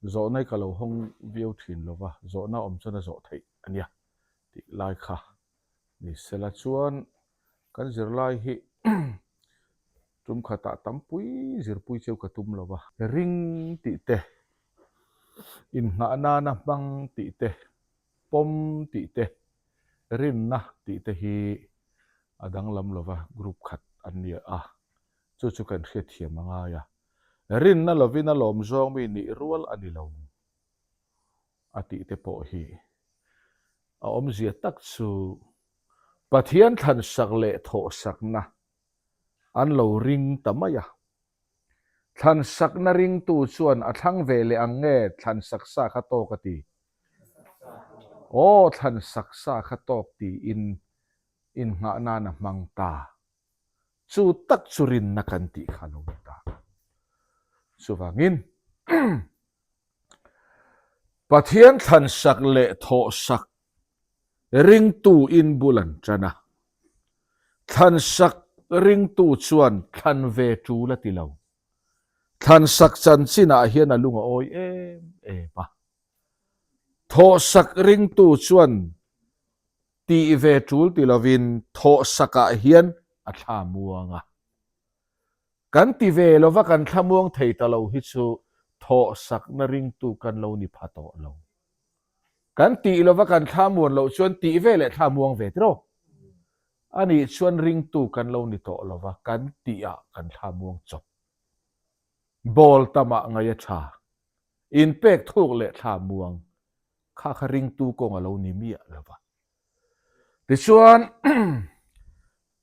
Zawhna hi ka lo hawng viau thin lo va, zawhna awm chuan a zawh theih a nia tih lai kha ni sela chuan kan zirlai hi tum khatah tampui zirpui cheu ka tum lo va. Ring tih te, innghah nana hmang tih te, pawm tih te, rinna tih te hi a danglam lo va, group khat an ni a, chu chu kan hriatthiam a ngai a. Rinna lovin a lawm zawng mi nih rual a ni lo a tih te pawh hi a awmzia tak chu Pathian thlansak leh thawhsakna an lo ring ta mai a. Thlansakna ringtu chuan a thlang ve leh ang nge thlansak sa kha tawk a ti? Aw, thlansak sa kha tawk tiin innghah nan a hmang ta. Chu tak chu rinna kan tih kha lo ni ta. Chuvangin, Pathian thlansak leh thawhsak ringtu in bul an tan a. Thlansak ringtu chuan thlan ve tul a ti lo. Thlansak chanchinah hian a lung a awi em em a. Thawhsak ringtu chuan tih ve tul ti lovin thawhsakah hian a thla muang a. Kan ti ve lova kan thlamuang thei ta lo hi chu thawhsakna ringtu kan lo ni pha tawh lo. Kan tih lova kan thlamuan loh chuan tih ve leh thlamuang ve tiraw? Anih chuan ringtu kan lo ni tawh lova kan tihah kan thlamuang chawp. Ball tamah ngaih a tha. Inpek thuk leh thlamuang kha kha ringtu kawng a lo ni miah lova. Tichuan,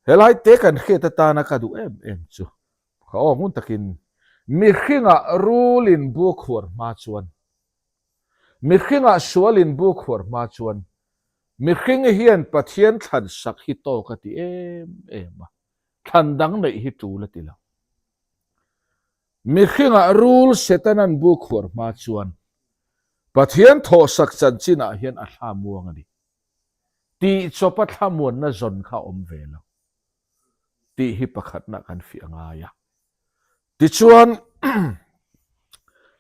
helai te kan hriat atana ka duh em em chu, ka aw ngun takin mihringah rulin bu khuar hma chuan, mihringah sualin bu khuar hma chuan, mihring hian Pathian thlan sak hi tawk a ti em em a, thlan dang neih hi tul a ti lo. Mihringah rul Setanan bu khuar hma chuan Pathian thawhsak chanchinah hian a thla muang a ni. Tih chawpa thlamuanna zawn kha a awm ve lo tih hi pakhatna kan fiah a ngai a. Tichuan,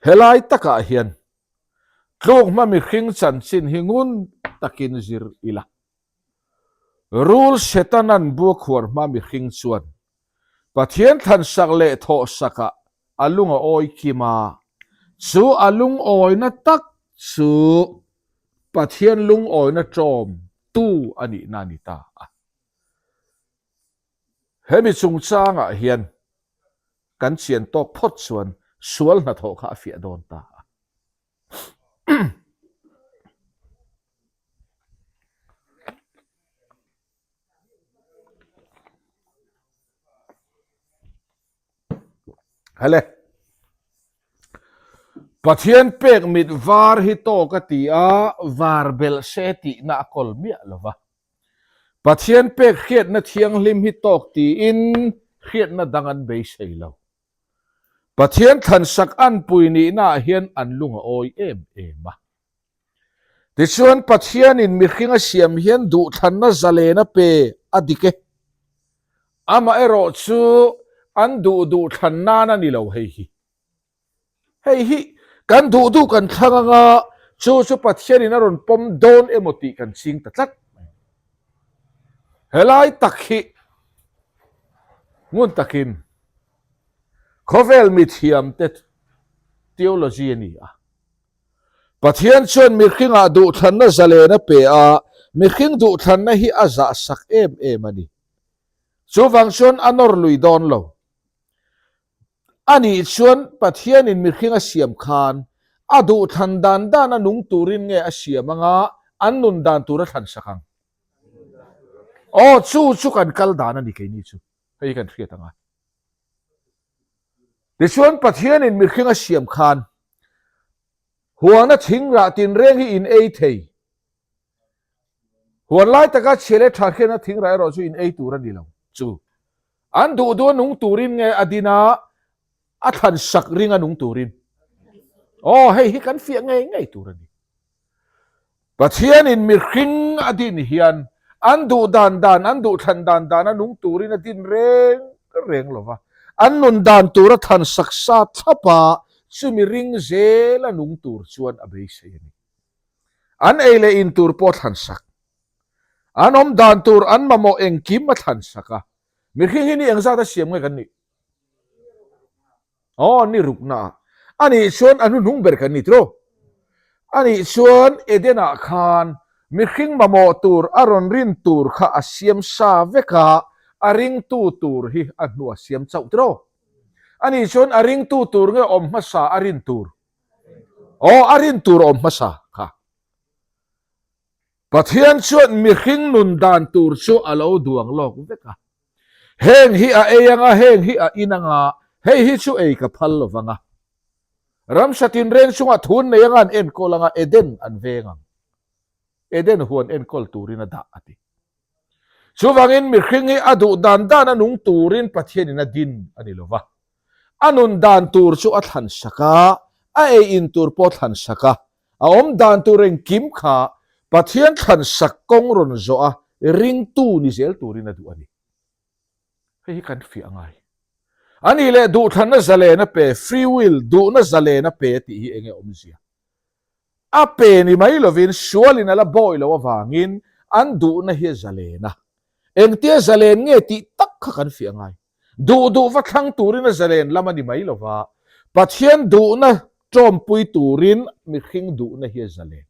helai takah hian tluk hma mihring chanchin hi ngun takin zir ila. Rul Setanan bu khuar hma mihring chuan Pathian thlansak leh thawhsakah a lung a awi kim a, chu a lungawina tak chu Pathian lungawina ṭawm tu a nihna a ni ta a. Hemi chungchangah hian kan chian tawk phawt chuan sual hnathawh kha a fiah dawn ta a. Hele. Pathian pek mit var hi tawk a ti a, var belh se tihna a kawl miah lo va. Pathian pek hriatna thianghlim hi tawk tiin hriatna dang an beisei lo. Pathian thlansak anpui nihnaah hian an lung a awi em em a. Tichuan, Pathianin mihring a siam hian duhthlanna zalen a pe a dik e. Amaherawh chu an duh duhthlan nan a ni lo hei hi. Hei hi kan duh duh kan thlang anga chu chu Pathianin a rawn pawm dawn emaw tih kan ching ta tlat mai. Helai tak hi ngun takin khawvel mithiamte theology a ni a. Pathian chuan mihringah duhthlanna zalen a pe a, mihring duhthlanna hi a zahsak em em a ni. Chuvang chuan a nawr lui dawn lo. Anih chuan Pathianin mihring a siam khan a duhthlan dan dan a nung turin nge a siam anga an nun dan tur a thlan sak ang? Aw, chu chu kan kal dan a ni keini chu. Hei hi kan hriat anga. Tichuan Pathianin mihring a siam khan huana thingrah tinreng hi in ei thei. Huan lai taka chhia leh tha hriatna thingrah erawh chu in ei tur a ni lo. Chu an duh duh a nung turin nge a din a, a thlan sak ring a nung turin. Aw, hei hi kan fiah ngei ngei tur a ni. Pathianin mihring a din hian an duh dan dan, an duh thlan dan dan a nung turin a din reng reng lo va. An nun dan tur a thlan sak sa thlap a. chumi ring zela nung tur chuan a beisei a ni. An ei leh in tur pawh a thlan sak. An awm dan tur an mamawh engkim a thlan sak a. Mihring hi ni engzat a siam nge kan nih? Aw, ni rukna ah. A nih chuan a hnuhnung ber kan ni tiraw? A nih chuan Eden ah khan mihring mamawh tur a rawn rin tur kha a siam sa vek a, a ringtu tur hi a hnu a siam chauh tiraw? A nih chuan a ringtu tur nge awm hmasa a rin tur? Aw, a rin tur awm hmasa kha. Pathian chuan mihring nun dan tur chu a lo duang lawk vek a. Heng hi a ei anga, heng hi a in anga, hei hi chu ei ka phal lo vang a. Ramsa tinreng chungah thun nei anga an enkawl anga, Eden an veng ang. Eden huan enkawl turin a dah a ti. Chuvangin mihring hi a duh dan dan a nung turin Pathianin a din a ni lo va. A nun dan tur chu a thlan sak a, a ei in tur pawh a thlan sak a, a awm dan tur engkim kha Pathian thlan sak kawng rawn zawh a ringtu ni zel turin a duh a ni. Hei hi kan fiah ngai. A nih leh duhthlanna zalen a pe, free will, duhna zalen a pe tih hi enge awmzia? A pe ni mai lovin sualin a la bawi loh avangin an duhna hi a zalen a. Engtia zalen nge tih tak kha kan fiah ngai. Duh duh va thlang turin a zalen lam a ni mai lova, Pathian duhna tawmpui turin mihring duhna hi a zalen.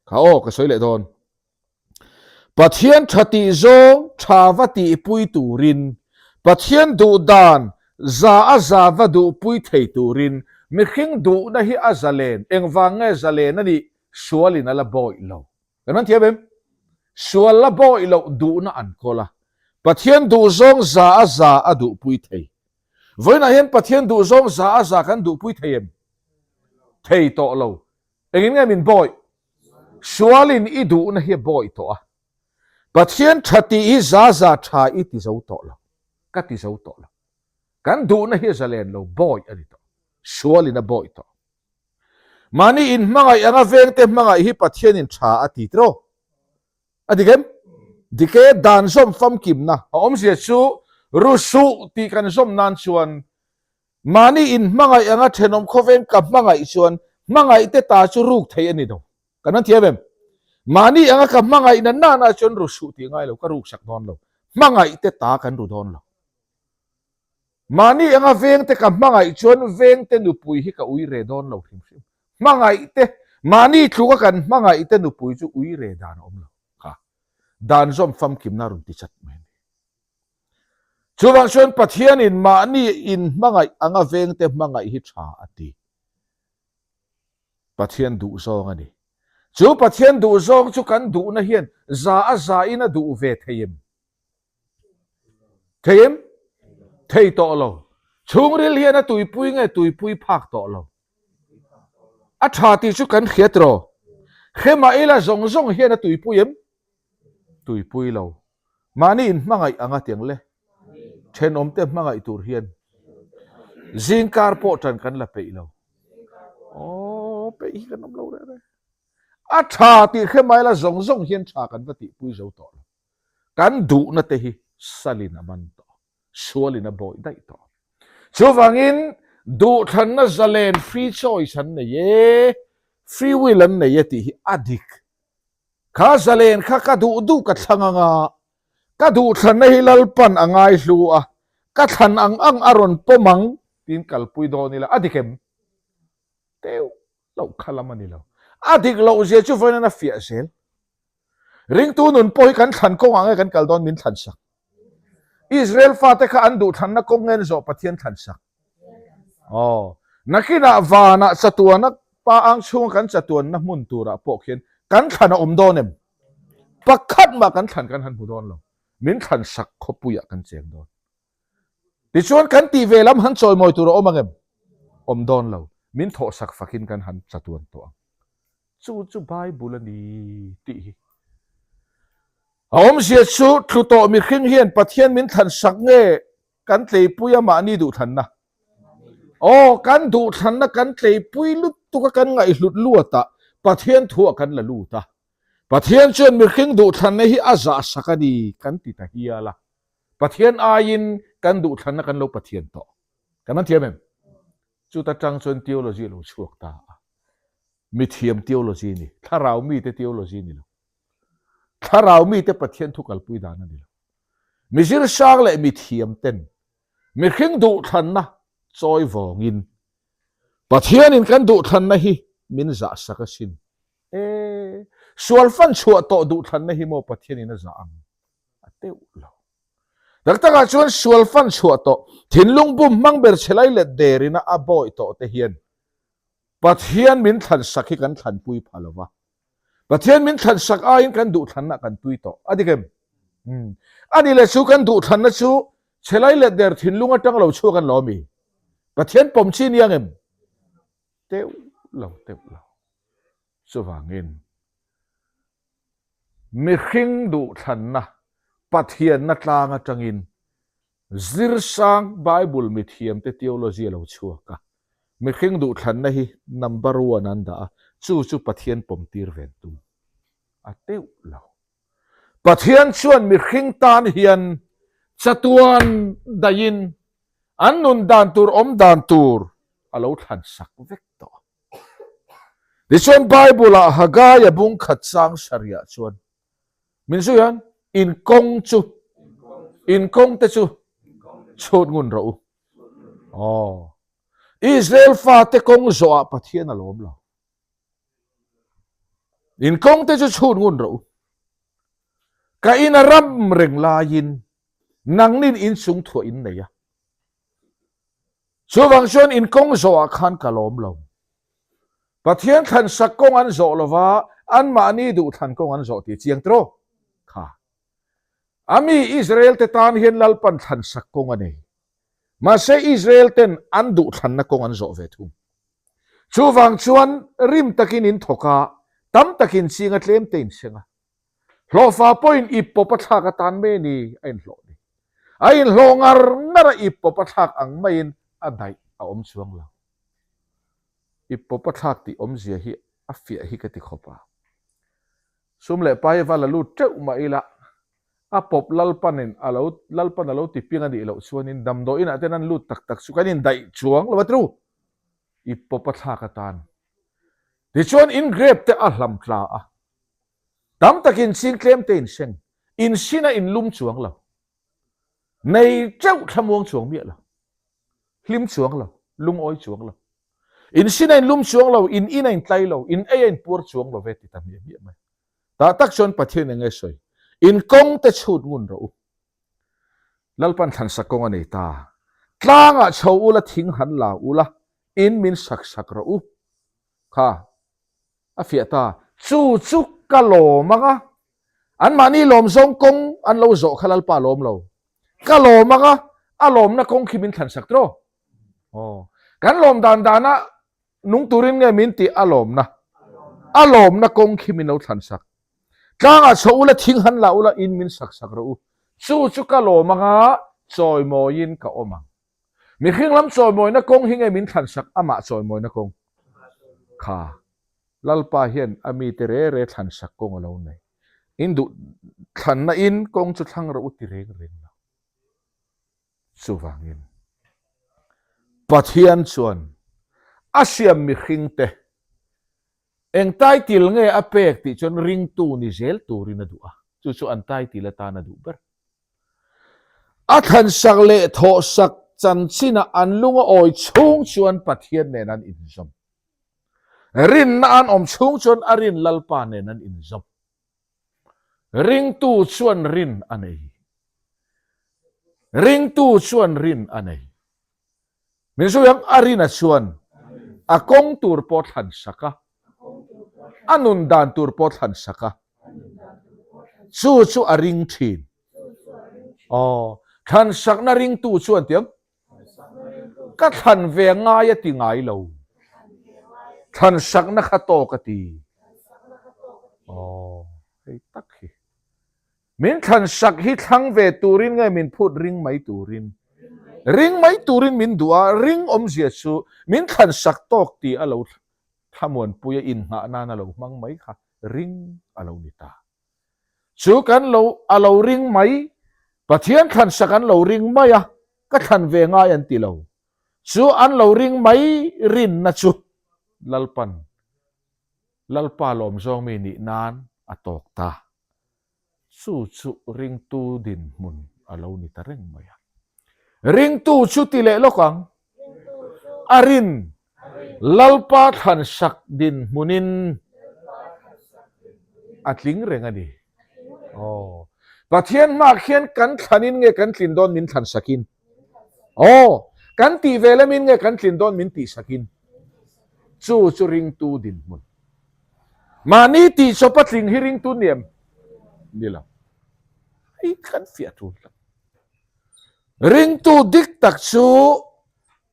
Kha aw, ka sawi leh dawn. Pathian tha tih zawng tha va tihpui turin, Pathian duh dan za a za va duhpui thei turin mihring duhna hi a zalen, engvang nge zalen a nih sualin a la bawih lo. Kan han thiam em? Sual la bawih loh duhna an kawl a, Pathian duh zawng za a za a duhpui thei. Vawiinah hian Pathian duh zawng za a za kan duhpui thei em? Thei tawh lo. Engin nge min bawih? Sualin i duhna hi a bawih tawh a. Pathian tha tih hi za za tha i ti zo tawh lo. Ka ti zo tawh lo. Kan duhna hi a zalen lo, bawih a ni tawh. Sualin a bawih tawh. Mahni inhmangaih anga vengte hmangaih hi Pathianin tha a ti tiraw? A dik em? Dik e, dan zawm famkimna a awmzia chu ru suh tih kan zawm nan chuan Mahni inhmangaih anga thenawm khawveng ka hmangaih chuan hmangaih te ta chu ruk theih a ni lo. Kan han thiam em? Mahni anga ka hmangaih na nana chuan ru suh tih ngai lo, ka ruk sak dawn lo. Hmangaih te ta kan ru dawn lo. Mahni anga veng te ka hmangaih chuan veng te nupui hi ka ui re dawn lo hrim hrim. Hmangaih te, mahni tluka kan hmangaih te nupui chu ui re dan a awm lo. Kha dan zawm famkimna rawn ti chat mai a ni. Chuvang chuan Pathianin mahni inhmangaih anga vengte hmangaih hi tha a ti. Pathian duhzawng a ni. Chu Pathian duhzawng chu kan duhna hian za a za in a duh ve thei em? Thei em? Thei tawh lo. Chhungril hian a tuipui nge tuipui phak tawh lo. A tha tih chu kan hriat rawh. Hre mah ila zawng zawng hian a tuipui em? Tuipui lo. Mahni in hmangaih anga tiang le. Thenawmte hmangaih tur hian zingkar pawh tan kan la peih lo. Aw, peih hi kan awm lo reh reh. A tha tih hre mai la zawng zawng hian tha kan va tihpui zo tawh lo. Kan duhna te hi salin a man tawh. Sualin a bawih daih tawh. Chuvangin duhthlanna zalen free choice an nei e, free will an nei e tih hi a dik. Kha zalen kha ka duh duh ka thlang anga, ka duhthlanna hi Lalpan a ngai hlu a, ka thlan ang ang a rawn pawm ang tiin kalpui dawn ila a dik em? Teuh loh kha lam a ni lo. A dik loh zia chu vawiin a fiah zel. Ringtu nun pawh hi kan thlan kawngah nge kan kal dawn min thlan sak. Israel fate kha an duhthlanna kawng nge an zawh Pathian thlan sak. Aw, nakinah vanah chatuana pa ang chhunga kan chatuanna hmun turah pawh khian kan thlan a awm dawn em? Pakhat mah kan thlan kan han hmu dawn lo. Min thlan sak khawpuiah kan cheng dawn. Tichuan kan tih ve lam han chawimawi tur a awm ang em? Awm dawn lo. Min thawhsak fakin kan han chatuan tawh ang. Chu chu Bible a ni tih hi. A awmzia chu thlu tawh mihring hian Pathian min thlan sak nge kan tleipui a mahni duhthlanna? Aw, kan duhthlanna kan tleipui lutuk a kan ngaihhlut luat a, Pathian thuah kan la lut a. Pathian chuan mihring duhthlanna hi a zahsak a ni kan ti ta hial a. Pathian aiin kan duhthlanna kan lo Pathian tawh. Kan han thiam em? Chuta tang chuan theology a lo chhuak ta a. Mithiam theology a ni. Thlarau mite theology a ni lo. Thlarau mite Pathian thu kalpui dan a ni lo. Mi zirsang leh mithiam ten mihring duhthlanna chawi vawngin Pathianin kan duhthlanna hi min zahsak asin. E, sual fan chhuah tawh duhthlanna hi maw Pathianin a zah ang? A teuh lo. Tak takah chuan sual fan chhuah tawh, thinlung bum hmang ber chhe lai let derina a bawi tawh te hian Pathian min thlansak hi kan thlanpui pha lo va. Pathian min thlansak aiin kan duhthlanna kan tui tawh. A dik em? Umm. A ni leh chu kan duhthlanna chu chhe lai let der thinlung atang lo chhuak an lo ami? Pathian pawm chi ni ang em? Teuh lo, teuh lo. Chuvangin mihring duhthlanna Pathianna tlang atangin zirsang Bible mithiamte theology a lo chhuak a, mihring duhthlanna hi number one an dah a, chu chu Pathian pawmtir ven tum a teuh lo. Pathian chuan mihring tan hian chatuan daihin an nun dan tur awm dan tur a lo thlansak vek tawh. Tichuan Bible-ah Haggai-a bung khat chang sarihah chuan min zui hian, In kawng chu, in kawngte chu chhut ngun rawh u. Aw, Israel fate kawng zawhah Pathian a lawm lo. In kawngte chu chhut ngun rawh u. Ka in a ram reng laiin nangnin inchung thuah in nei a. Chuvang chuan in kawng zawhah khan ka lawm lo. Pathian thlansak kawng an zawh lova, anmahni duhthlan kawng an zawh tih chiang tiraw? Kha. A mi Israel te tan hian Lalpan thlansak kawng a nei. Mahse Israel ten an duhthlanna kawng an zawh ve thung. Chuvang chuan rim takin in thawk a, tam takin ching a tlem te in seng a. Hlawhfa pawhin ip pawp a thlak atan mai a ni a inhlawh ni. A inhlawh ngar ngar a ip pawp a thlak ang maiin a daih a awm chuang lo. Ip pawp a thlak tih awmzia hi a fiah hi ka ti khawp a. Sum leh pai va la lut teuh mah ila a pawp Lalpanin a lo Lalpan a lo ti ping a nih loh chuanin damdawiin ah ten an lut tak tak chu kan indaih chuang lo a tru. Ip pawp a thlak atan. Tichuan in grape te a hlam tla a. Tam takin ching tlem te in seng, in sin a in lum chuang lo. Nei teuh thlamuang chuang miah lo. Hlim chuang lo, lungawi chuang lo. In sin a in lum chuang lo, in in a in tlai lo, in ei a in puar chuang lo ve ti ta hmiah hmiah mai. Tah tak chuan Pathian eng nge sawi? In kawng te chhut ngun rawh u. Lalpan thlansak kawng a nei ta. Tlangah chho ula thing han la ula, in min sak sak rawh u. Kha. A fiah ta, Chu chu ka lawm ang a, anmahni lawm zawng kawng an lo zawh kha Lalpa lawm lo. Ka lawm ang a, a lawmna kawng khi min thlansak tiraw? Aw, kan lawm dan dana nung turin nge min tih a lawmna? A lawmna kawng khi min lo thlansak. Tlangah chho ula, thing han la ula, in min sak sak rawh u. Chu chu ka lawm ang a, chawimawiin ka awm ang. Mihring lam chawimawina kawng hi nge min thlansak amah chawimawina kawng kha Lalpa hian a mite re re thlansak kawng a lo nei. In duh thlanna in kawng chu thlang rawh u ti reng reng lo. Chuvangin Pathian chuan a siam mihringte eng title nge a pek tih chuan ringtu ni zel turin a duh a, chu chu an title atan a duh ber. A thlansak leh thawhsak chanchinah an lung a awi chhung chuan Pathian nen an inzawm. Rinna an awm chhung chuan a rin Lalpa nen an inzawm. Ringtu chuan rin a nei. Ringtu chuan rin a nei. Min sawi ang, a rina chuan a kawng tur pawh thlansak a, a nun dan tur pawh thlansak a, chu chu a ring thin. Aw, thlansakna ringtu chuan tiang, ka thlan ve ngai a ti ngai lo, thlansakna kha tawk a ti. Aw, hei tak hi. Min thlansak hi thlang ve turin nge min phut ring mai turin? Ring mai turin min duh a, ring awmzia chu min thlansak tawk tih a lo thlamuanpui a innghah nan a lo hmang mai kha ring a lo ni ta. Chu kan lo a lo ring mai, Pathian thlansak an lo ring mai a, ka thlan ve ngai an ti lo. Chu an lo ring mai rinna chu Lalpan Lalpa lawmzawng mi nih nan a tawk ta. Chu chu ringtu dinhmun a lo ni ta reng mai a. Ringtu chu ti leh lawk ang. A rin Lalpa thlansak dinhmunin a tling reng a ni. Aw. Pathian hmaah khian kan thlanin nge kan tlin dawn min thlansakin? Aw. Kan tih ve lamin nge kan tlin dawn min tihsakin? Chu chu ringtu dinhmun. Mahni tih chawpa tling hi ringtu ni em? Ni lo. Hei kan fiah tul tak. Ringtu dik tak chu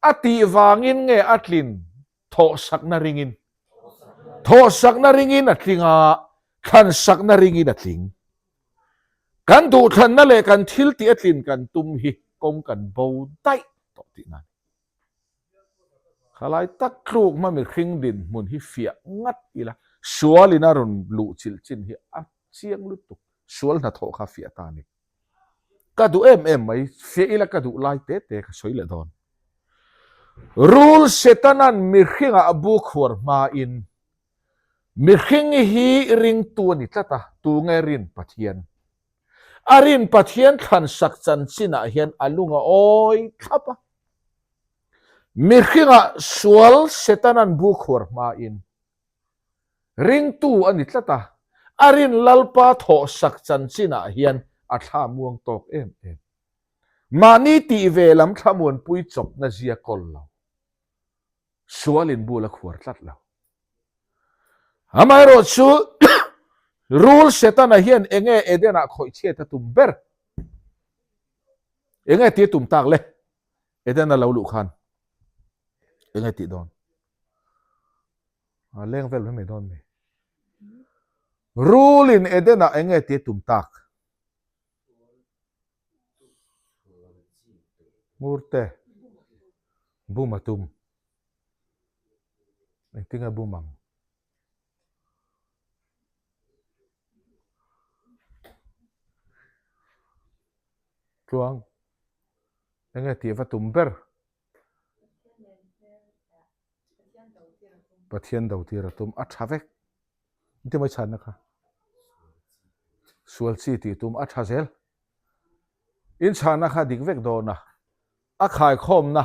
a tih vangin nge a tlin thawhsakna ringin? Thawhsakna ringin a tling a, thlansakna ringin a tling. Kan duhthlanna leh kan thil tih a tlin kan tum hi kawng kan bo daih tawh tihna a ni. Khalai tak tluk hma mihring dinhmun hi fiah ngat ila, sualin a rawn luh chilh chin hi a chiang lutuk, sual hnathawh kha fiah ta a ni. Ka duh em em mai, fiah ila ka duh lai te te ka sawi leh dawn. Rul Setanan mihringah a bu khuar hmain mihring hi ringtu a ni tlat a, tunge rin Pathian? A rin Pathian thlansak chanchinah hian a lung a awi thlap a. Mihringah sual Setanan bu khuar hmain ringtu a ni tlat a, a rin Lalpa thawhsak chanchinah hian a thla muang tawk em em. Mahni tih ve lam thlamuanpui chawpna zia kawl lo. Sualin bul a khuar tlat lo. Amaherawh chu Rul Setana hian enge Eden-ah khawih chhiat a tum ber? Enge tih a tum tak le? Eden-a lo luh khan enge tih dawn? A leng vel mai mai dawn mi. Rulin Eden-ah enge tih a tum tak? Ngurte bum a tum. Engtin a bum ang? Tluang, enge tih va tum ber? Pathian do tir a tum a tha vek. Engtin mai chhanna kha? Sual chi tih tum a tha zel. In chhanna kha dik vek dawn a, a khaikhawmna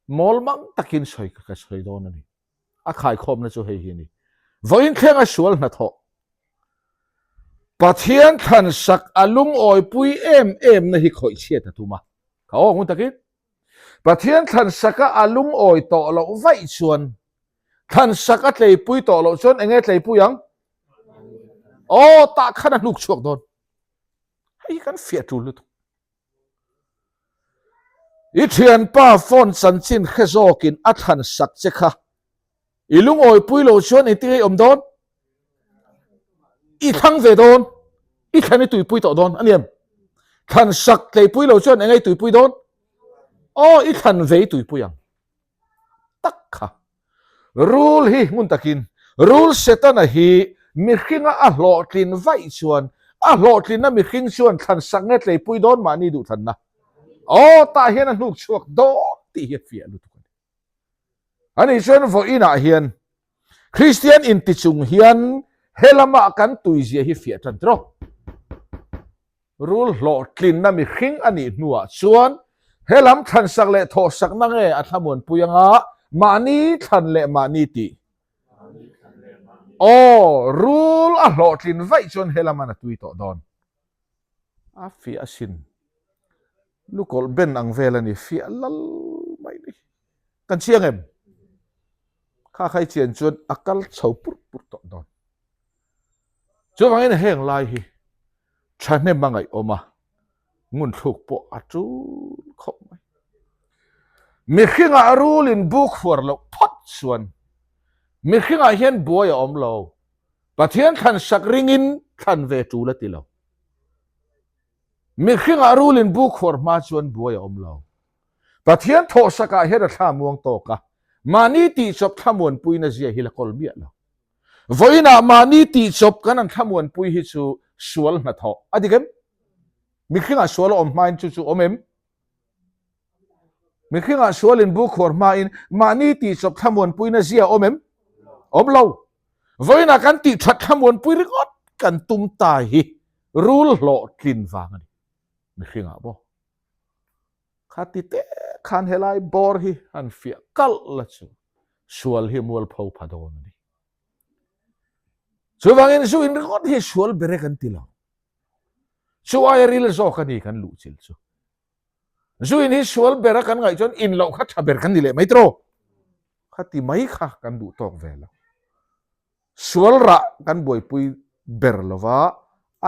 mawl mang takin sawi ka sawi dawn a ni. A khaikhawmna chu hei hi a ni. Vawiin thlenga sual hnathawh Pathian thlansak a lungawipui em em na hi khawih chhiat a tum a. Ka aw ngun takin Pathian thlansak a a lungawi tawh loh vaih chuan thlansak a tleipui tawh loh chuan enge tleipui ang? Aw tah khan a hnuk chhuak dawn. Hei hi kan fiah tul lutuk. I thianpa phone chanchin hre zawkin a thlansak che kha i lungawipui lo chuan engtin nge i awm dawn? I thlang ve dawn, i thlan i tuipui tawh dawn a ni em? Thlansak tleipui lo chuan enge i tuipui dawn? Aw, i thlan ve i tuipui ang. Tak kha. Rul hi hmun takin, rul Setana hi mihringa a hlawhtlin vaih chuan, a hlawhtlinna mihring chuan thlansak nge tleipui dawn mahni duhthlanna. Aw, tah hian a hnuk chhuak dawn tih hi a fiah lutuk a ni. Ani chuan vawiinah hian Kristian inti chung hian he lama kan tuizia hi fiah tan tiraw? Rul hlawhtlinna mihring a nih hnuah chuan he lam thlansak leh thawhsakna nge a thlamuanpui anga mahni thlan leh mahni tih? Aw, rul a hlawhtlin vaih chuan he laman a tui tawh dawn. A fiah asin. Lukawlh ben ang vel a ni, fiah lal mai ni. Kan chiang em? Kha khai chian chuan a kal chho pur pur tawh dawn. Chuvangin heng lai hi thahnem a ngaihawm a, ngun thluk pawh a tul khawp mai. Mihringah rulin buk huar loh phawt chuan mihringah hian buai a awm lo. Pathian thlan sak ringin thlan ve tul a ti lo. Mihringah rulin buk huar hma chuan buai a awm lo. Pathian thawhsakah hian a thla muang tawk a, mahni tihchawp thlamuanpuina zia hi la kawl miah lo. Vawiinah mahni tihchawp kan an thlamuanpui hi chu sual hnathawh a dik em? Mihringah sual a awm hmain chu chu awm em? Mihringah sual in bu khuar hmain mahni tihchawp thlamuanpuina zia awm em? Awm lo. Vawiinah kan tihthat thlamuanpui ringawt kan tum ta hi rul hlawhtlin vang a ni. Mihringah maw? Kha ti te khan helai bawr hi han fiah kalh la chu sual hi mualpho pha dawn a ni. Chuvangin zu in ringawt hi sual ber e kan ti lo. Chu aia ril zawk a ni kan luhchilh chu. Zu in hi sual ber a kan ngaih chuan in loh kha tha ber kan ni leh mai tiraw? Kha ti mai kha kan duh tawk ve lo. Sual rah kan buaipui ber lova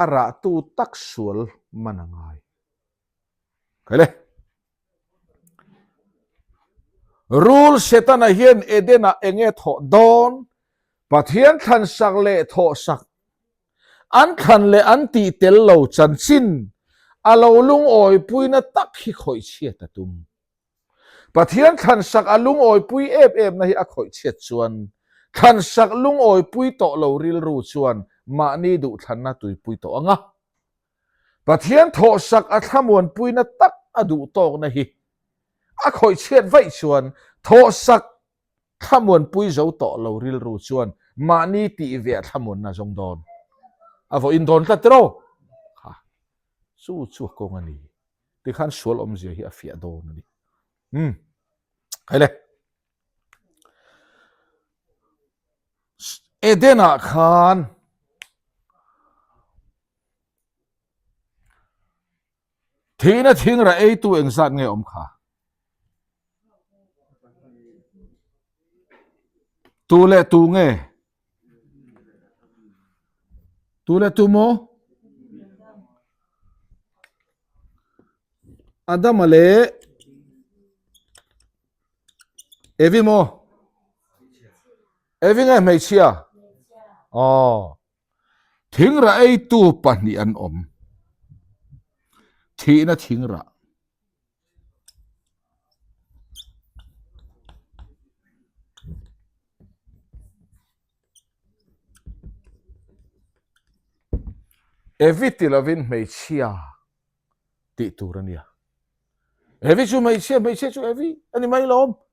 a rahtu tak sual man a ngai. Khaile. Rul Setana hian Eden-ah enge thawh dawn? Pathian thlansak leh thawhsak An thlan leh an tih tel lo chanchin a lo lungawipuina tak hi khawih chhiat a tum. Pathian thlansak a lungawipui em emna hi a khawih chhiat chuan thlansak lungawipui tawh lo rilru chuan mahni duhthlanna tuipui tawh ang a. Pathian thawhsak a thlamuanpuina tak a duhtawkna hi a khawih chhiat vaih chuan thawhsak Thlamuanpui zo tawh lo rilru chuan mahni tih ve a thlamuanna zawng dawn. A vawiin dawn tlat tiraw? Kha, chu chu a kawng a ni. Tikhan sual awmzia hi a fiah dawn a ni. Umm, hei le. Eden-ah khan Thihna thingra eitu engzat nge awm kha? Tu leh tu nge? Tu leh tu maw? Adama leh Evi maw? Evi nge hmeichhia? Aw. Thingrah eitu pahnih an awm. Thihna thingrah. Evi ti lovin hmeichhia tih tur a nia. Evi chu hmeichhia, hmeichhia chu Evi a ni mai lo.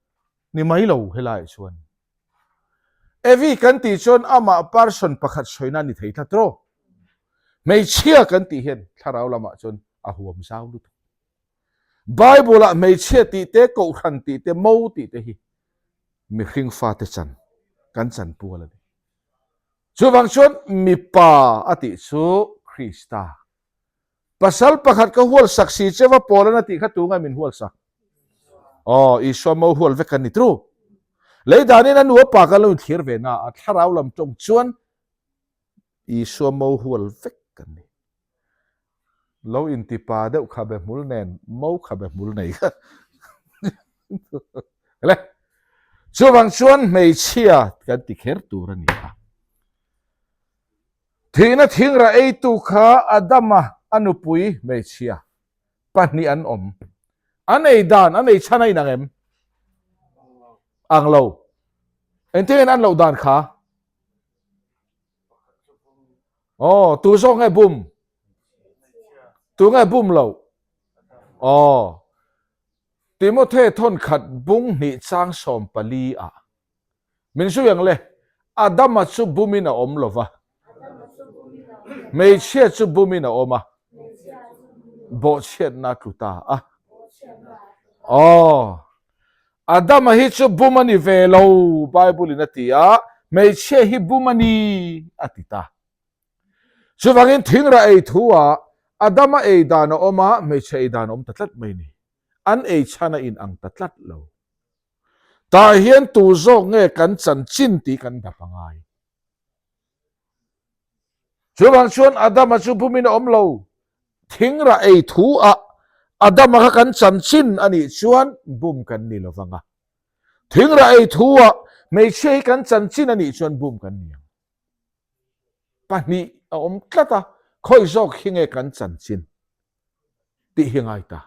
Ni mai lo helaiah chuan. Evi kan tih chuan amah person pakhat sawina a ni thei tlat rawh. Hmeichhia kan tih hian thlarau lamah chuan a huam zau lutuk. Bible-ah hmeichhia tih te, kohhran tih te, mo tih te hi mihring fate chan, kan chanpual a ni. Chuvang chuan mipa a tih chu Krista. Pasal pakhat ka hual sak si che va Paul-an a tih kha tungai min hual sak? Aw, Isua mo hual vek kan ni tru. Lei danin a nu a pa kan lo inthlir ve na a, thlarau lam tawng chuan Isua mo hual vek kan ni. Lo inti pa deuh khabe hmul nen mo khabe hmul nei kha. Le, chuvang chuan hmeichhia kan ti kher tur a ni a. Thihna thingrah eitu kha Adama a nupui hmeichhia pahnih an awm. An ei dan, an ei chhan a inang em? Ang lo. Engtin nge an loh dan kha? Aw, tu zawk nge bum? Tu nge bum lo? Aw, Timothy thawnkhat bung hnih chang 14 ah. Min zui ang le, Adama chu bumin a awm lo va, hmeichhia chu bumin a awm a, bawhchhiatna a tlu ta a. Aw, Adama hi chu bum a ni ve lo, Bible-in a ti a, hmeichhia hi bum a ni a ti ta. Chuvangin thingrah ei thu-ah Adama ei dan a awm a, hmeichhe ei dan a awm ta tlat mai ni. An ei chhan a inang ta tlat lo. Tah hian tu zawk nge kan chanchin tih kan dap a ngai. Chuvang chuan Adama chu bumin a awm lo. Thingrah ei thu ah Adama kha kan chanchin a nih chuan bum kan ni lo vang a. Thingrah ei thu ah hmeichhia hi kan chanchin a nih chuan bum kan ni ang. Pahnih a awm tlat a, khawi zawk hi nge kan chanchin tih hi ngai ta.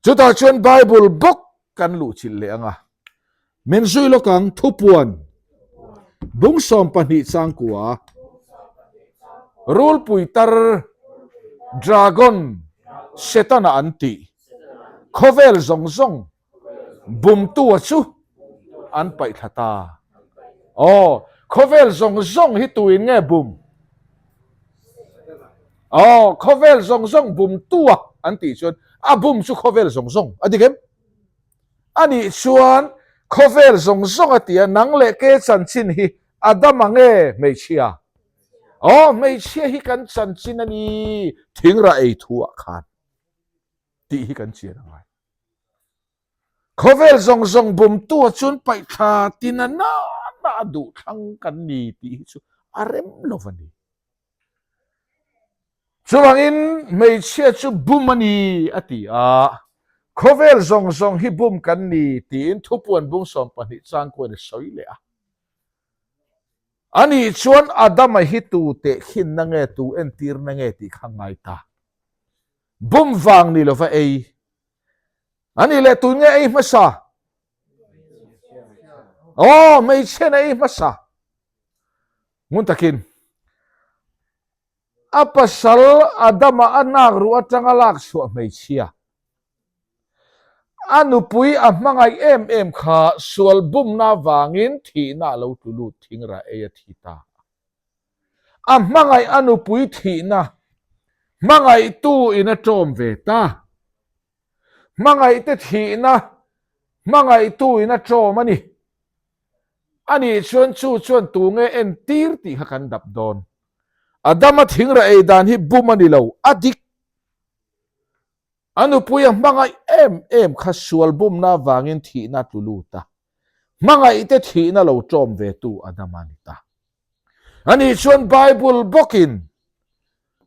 Chutah chuan Bible bawk kan luhchilh leh ang a. Min zui lawk ang, Thupuan bung 12 changkua, Rulpui tar, Dragon, Setana an tih. Khawvel zawng zawng bumtua chu an paih thla ta. Aw, khawvel zawng zawng hi tuin nge bum? Aw, khawvel zawng zawng bumtua an tih chuan a bum chu khawvel zawng zawng a dik em? A nih chuan khawvel zawng zawng a ti a, nang leh ke chanchin hi a dam ang e hmeichhia? Aw, hmeichhia hi kan chanchin a ni, thingrah ei thu ah khan tih hi kan chian a ngai. Khawvel zawng zawng bumtu ah chuan paihthla tina nana a duh thlang kan ni tih hi chu a rem lo a ni. Chuvangin hmeichhia chu bum a ni a ti a, khawvel zawng zawng hi bum kan ni tiin thupuan bung 12 changkuan a sawi leh a. Ani chuan Adama hi tu tehkhinna nge, tu entirna nge tih kha ngai ta. Bum vang ni lova ei. Ani leh tun nge ei hmasa? Aw, hmeichhian a ei hmasa. Ngun takin, a pasal Adama a nak ruh atanga lak chhuah hmeichhia, a nupui a hmangaih em em kha sual bumna avangin thihna a lo tlu lut thingrah ei a thi ta. A hmangaih a nupui thihna hmangaihtu in a ṭawm ve ta. Hmangaihte thihna hmangaihtu in a ṭawm a ni. A nih chuan chu chuan tu nge entir tih kha kan dap dawn. Adama thingrah ei dan hi bum a ni lo, a dik. A nupui a hmangaih em em kha sual bumna avangin thihna a tlu lut a, hmangaihte thihna lo ṭawm ve tu Adama a ni ta. A nih chuan Bible bawkin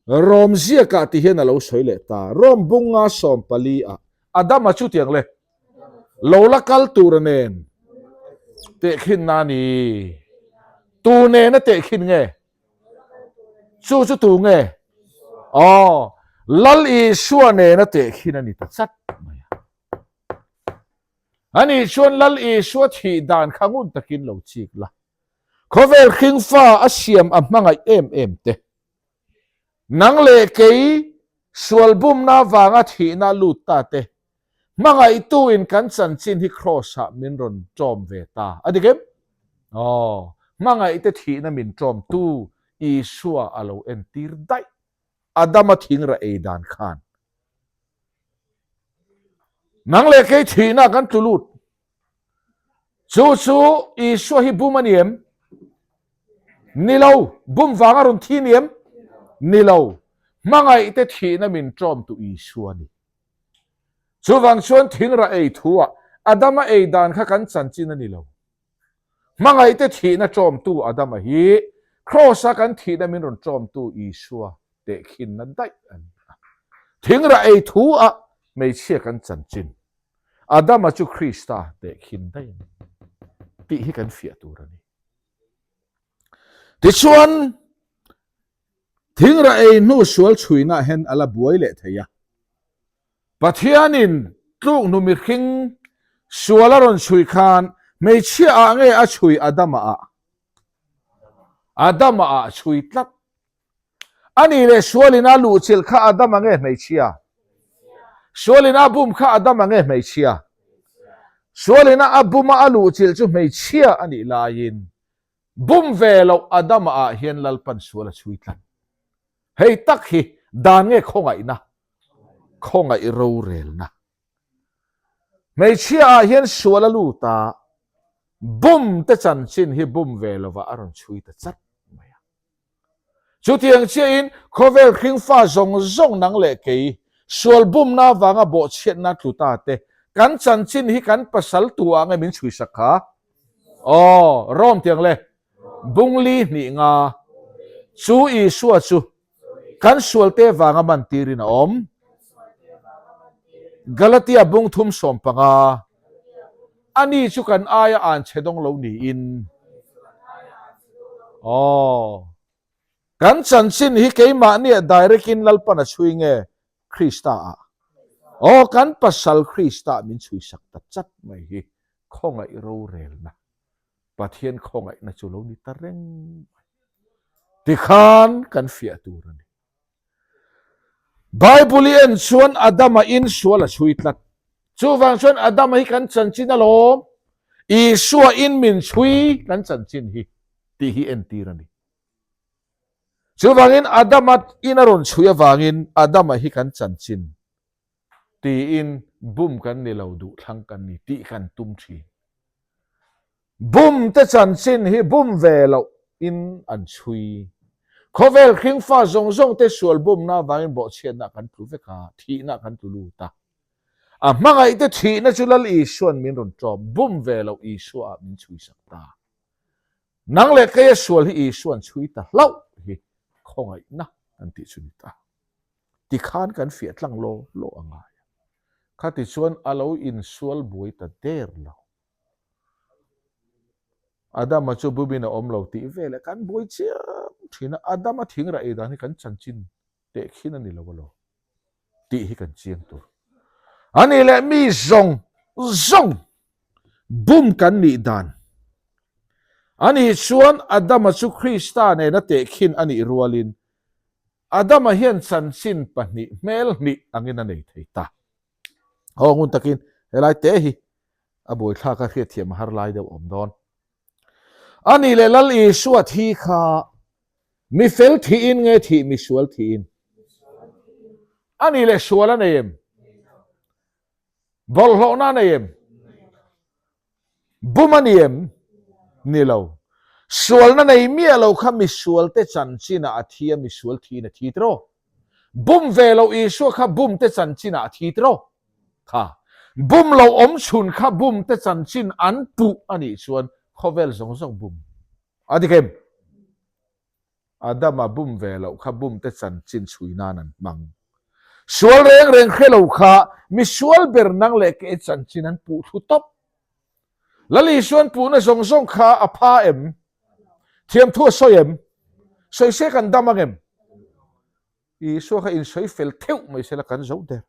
Rom ziakah ti hian a lo sawi leh ta. Rom bunga 14 ah Adama chu tiang le lo la kal tur nen tehkhinna a ni. Tu nena tehkhin nge? Chu chu tu nge? Aw, Lal Isua nena tehkhin a ni ta chat mai a. Ani chuan Lal Isua thih dan kha ngun takin lo chik la. Khawvel hringfa a siam a hmangaih em em te. Nang leh kei sual bumna avanga thihna lut ta te, hmangaihtu in kan chanchin hi Kraws ah min rawn ṭawm ve ta. A dik em? Aw, hmangaihte thihna min ṭawmtu Isua a lo entir daih. Adama thingrah ei dan khan. Nang leh kei thihna kan tlu lut. Chu chu Isua hi bum a ni em? Ni lo. Bum vang a rawn thi ni em? Ni lo. Hmangaihte thihna min ṭawmtu Isua a ni. Chuvang chuan thingrah ei thuah Adama ei dan kha kan chanchin a ni lo. Hmangaihte thihna ṭawmtu Adama hi Kraws-a kan thihna min rawn ṭawmtu Isua tehkhinna daih a ni a. Thingrah ei thuah hmeichhia kan chanchin. Adama chu Krista tehkhin daih a ni tih hi kan fiah tur a ni. Tichuan, thingrah ei hnu sual chhuinah hian a la buai leh thei a. Pathianin tluk hnu mihring sual a rawn chhui khan hmeichhia ah nge a chhui Adama ah? Adama ah chhui tlat. A nih leh sualin a luhchilh kha Adama nge hmeichhia? Sualin a bum kha Adama nge hmeichhia? Sualin a a buma a luhchilh chu hmeichhia a nih laiin bum ve loh Adama ah hian Lalpan sual a chhui tlat. Hei tak hi dan nge khawngaihna? Khawngaih rorelna. Hmeichhia ah hian sual a lut a, bum te chanchin hi bum ve lovah a rawn chhui ta chat mai a. Chutiang chiahin khawvel hringfa zawng zawng nang leh kei, sual bumna avanga bawhchhiatna tlu ta te, kan chanchin hi kan pasal tu ah nge min chhuisak kha? Aw, Rom tiang le, bungli hnih nga, chu Isua chu Kan sualte vanga man tirin a awm. Galatia bung thum 15, Ani chu kan aia an chhe dawng lo niin. Aw. Kan chanchin hi keimahnia direct in Lalpan a chhui nge Krista ah? Aw, kan pasal Krista min chhuisak ta chat mai hi khawngaih rorelna. Pathian khawngaihna chu lo ni ta reng mai. Tikhan kan fiah tur a ni. Bible i en chuan Adama in sual a chhui tlat. Chuvang chuan Adama hi kan chanchin alawm, Isua in min chhui kan chanchin hi tih hi entir a ni. Chuvangin Adama in a rawn chhui avangin Adama hi kan chanchin tiin bum kan ni lo duh thlang kan ni tih kan tum thin. Bum te chanchin hi bum ve loh in an chhui. Khawvel hringfa zawng zawng te sual bumna avangin bawhchhiatna kan tlu vek a, thihna kan tlu lut a. A hmangaih te thihna chu Lal Isua'n min rawn ṭawm, bum ve loh Isua ah min chhui sak ta. Nang leh keia sual hi Isua'n chhui ta hlauh hi khawngaihna kan tih chu ni ta. Tikhan kan fiah tlang law law a ngai a. Khati chuan a lo insual buai ta der lo. Adama chu bumin a awm lo tih veleh kan buai chiam thin a, Adama thingrah ei dan hi kan chanchin tehkhin a ni lo alawm tih hi kan chiang tur a ni leh mi zawng zawng bum kan nih dan a nih chuan Adama chu Krista nena tehkhin a nih rualin Adama hian chanchin pahnih hmel hnih angin a nei thei ta. Aw ngun takin helai te hi a buaithlak a hriatthiam a har lai deuh awm dawn. A nih leh Lal Isua thi kha mi fel thiin nge thih mi sual thiin? A nih leh sual a nei em? Bawlhhlawhna a nei em? Bum a ni em? Ni lo. Sualna nei miah lo kha misualte chanchinah a thi a, misual thiin a thi tiraw? Bum ve lo Isua kha bumte chanchinah a thi tiraw? Kha. Bum lo awm chhun kha bumte chanchin an puh a nih chuan khawvel zawng zawng bum a dik em? Adama bum ve loh kha bumte chanchin chhui nan an hmang. Sual reng reng hre lo kha misual ber nang leh ke chanchin an puh thlu tawp. Lal Isuan puhna zawng zawng kha a pha em? Thiamthu a sawi em? Sawi se kan dam ang em? Isua kha insawi fel theuh mai sela kan zo der.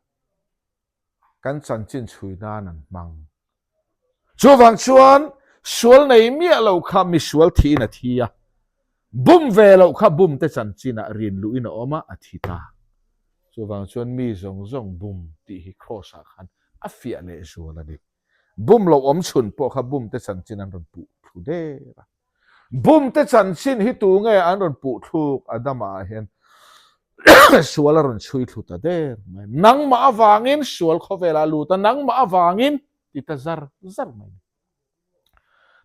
kan chanchin chhui nan an hmang. Chuvang chuan sual nei miah lo kha misual thiin a thi a, bum ve loh kha bumte chanchinah rin luhin a awm a, a thi ta. Chuvang chuan mi zawng zawng bum tih hi Kraws-ah khan a fiah leh zual a ni. Bum lo awm chhun pawh kha bumte chanchin an rawn puh thlu der a. Bumte chanchin hi tu nge an rawn puh thluk Adama ah hian sual a rawn chhui thlu ta der mai. Nangmah avangin sual khawvelah a lut a, nangmah avangin ti ta zar zar mai.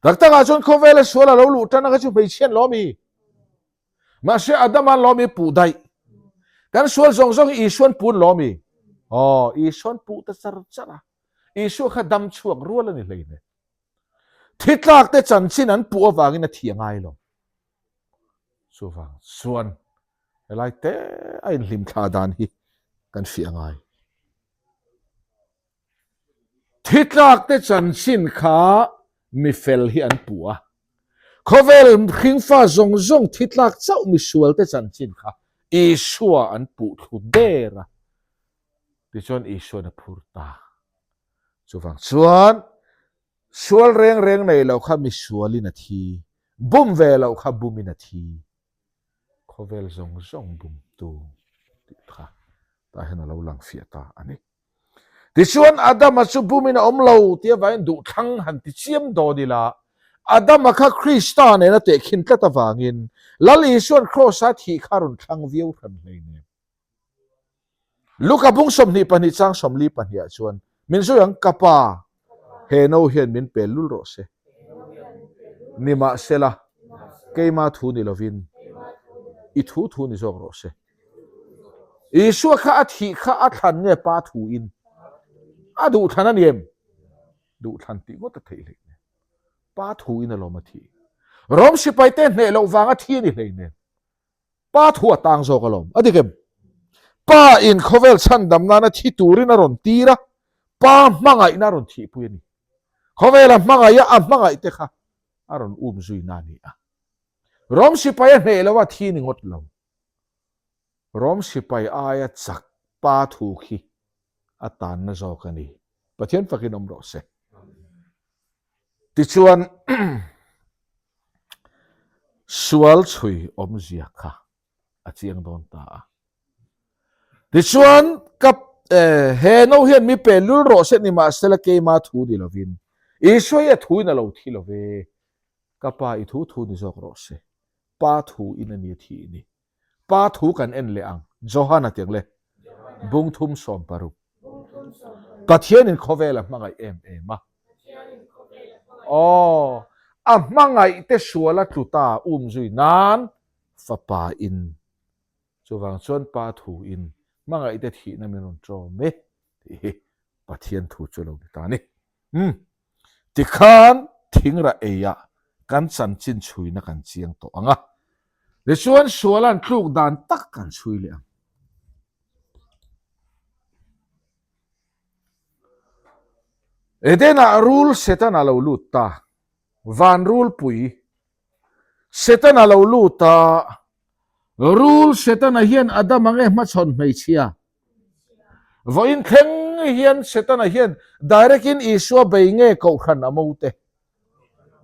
Tak takah chuan khawvela sual a lo luh tan a kha chu hmeichhian lawm i. Mahse Adama lawm i puh daih. Kan sual zawng zawng hi Isuan pun lawm i. Aw, Isuan puh ta char char a. Isua kha dam chhuak rual a ni hleine. Thi tlak te chanchin an puh avangin a thi a ngai lo. Chuvang chuan helai te a inhlim thla dan hi kan fiah a ngai. Thi tlak te chanchin kha mi fel hi an puh a. Khawvel hringfa zawng zawng thi tlak chauh misual te chanchin kha Isua an puh thlu der a. Tichuan Isuan a phur ta. Chuvang chuan sual reng reng nei lo kha misualin a thi, bum ve loh kha bumin a thi. Khawvel zawng zawng bumtu tih kha tah hian a lo lang fiah ta a ni. Tichuan Adama chu bumin a awm lo tih avangin duhthlang han ti chiam dawn ila, Adama kha Krista nena tehkhin tlat avangin Lal Isuan Kraws-a thih kha a rawn thlang viau hran hleinem. Luka bung 22 chang 42 ah chuan min sawi ang, Ka pa, he no hian min pel lul rawh se. Nimahsela, keima thu ni lovin i thu thu ni zawk rawh se. Isua kha a thih kha a thlan nge pa thu in? A duhthlan a ni em? Duhthlan tih ngawt a theih hleinem. Pa thu in alawm a thih. Rom sipaite hneh loh vanga thi a ni hleinem. Pa thu a tang zawk alawm. A dik em? Pa in khawvel chhandam nana thi turin a rawn tir a, Pa hmangaihna a rawn thihpui a ni. Khawvela hmangaih a, a hmangaih te kha a rawn um zuina a ni a. Rom sipai a hneh lo a, thi ni ngawt lo. Rom sipai aia chak Pa thu khi a tanna zawk a ni. Pathian fakin awm rawh se. Tichuan, sual chhui awmzia kha a chiang dawn ta a. Tichuan, ka. He no hian mi pe lul rawh se nimahsela keima thu ni lovin Isua hi a thuin a lo thi lo ve. Ka pa i thu thu ni zawk rawh se. Pa thu in a ni a thi ni. Pa thu kan en leh ang. Johana tiang le. Bung thum 16. Pathianin khawvel a hmangaih em em a. Aw, a hmangaih te sual a tlu ta um zui nan fapa in Chuvang chuan Pa thu in hmangaih te thihna min rawn ṭawm e tih hi Pathian thu chu lo ni ta a ni. Umm. Tikhan thingrah eiah kan chanchin chhuina kan chiang tawh ang a. Tichuan suala'n tluk dan tak kan chhui leh ang. Eden-ah rul Setana lo lut ta. Van rulpui Setana lo lut a. Rul Setana hian Adama nge hmachhawn hmeichhia? Vawiin thleng hian Setana hian direct in Isua bei nge Kohhran a mo te?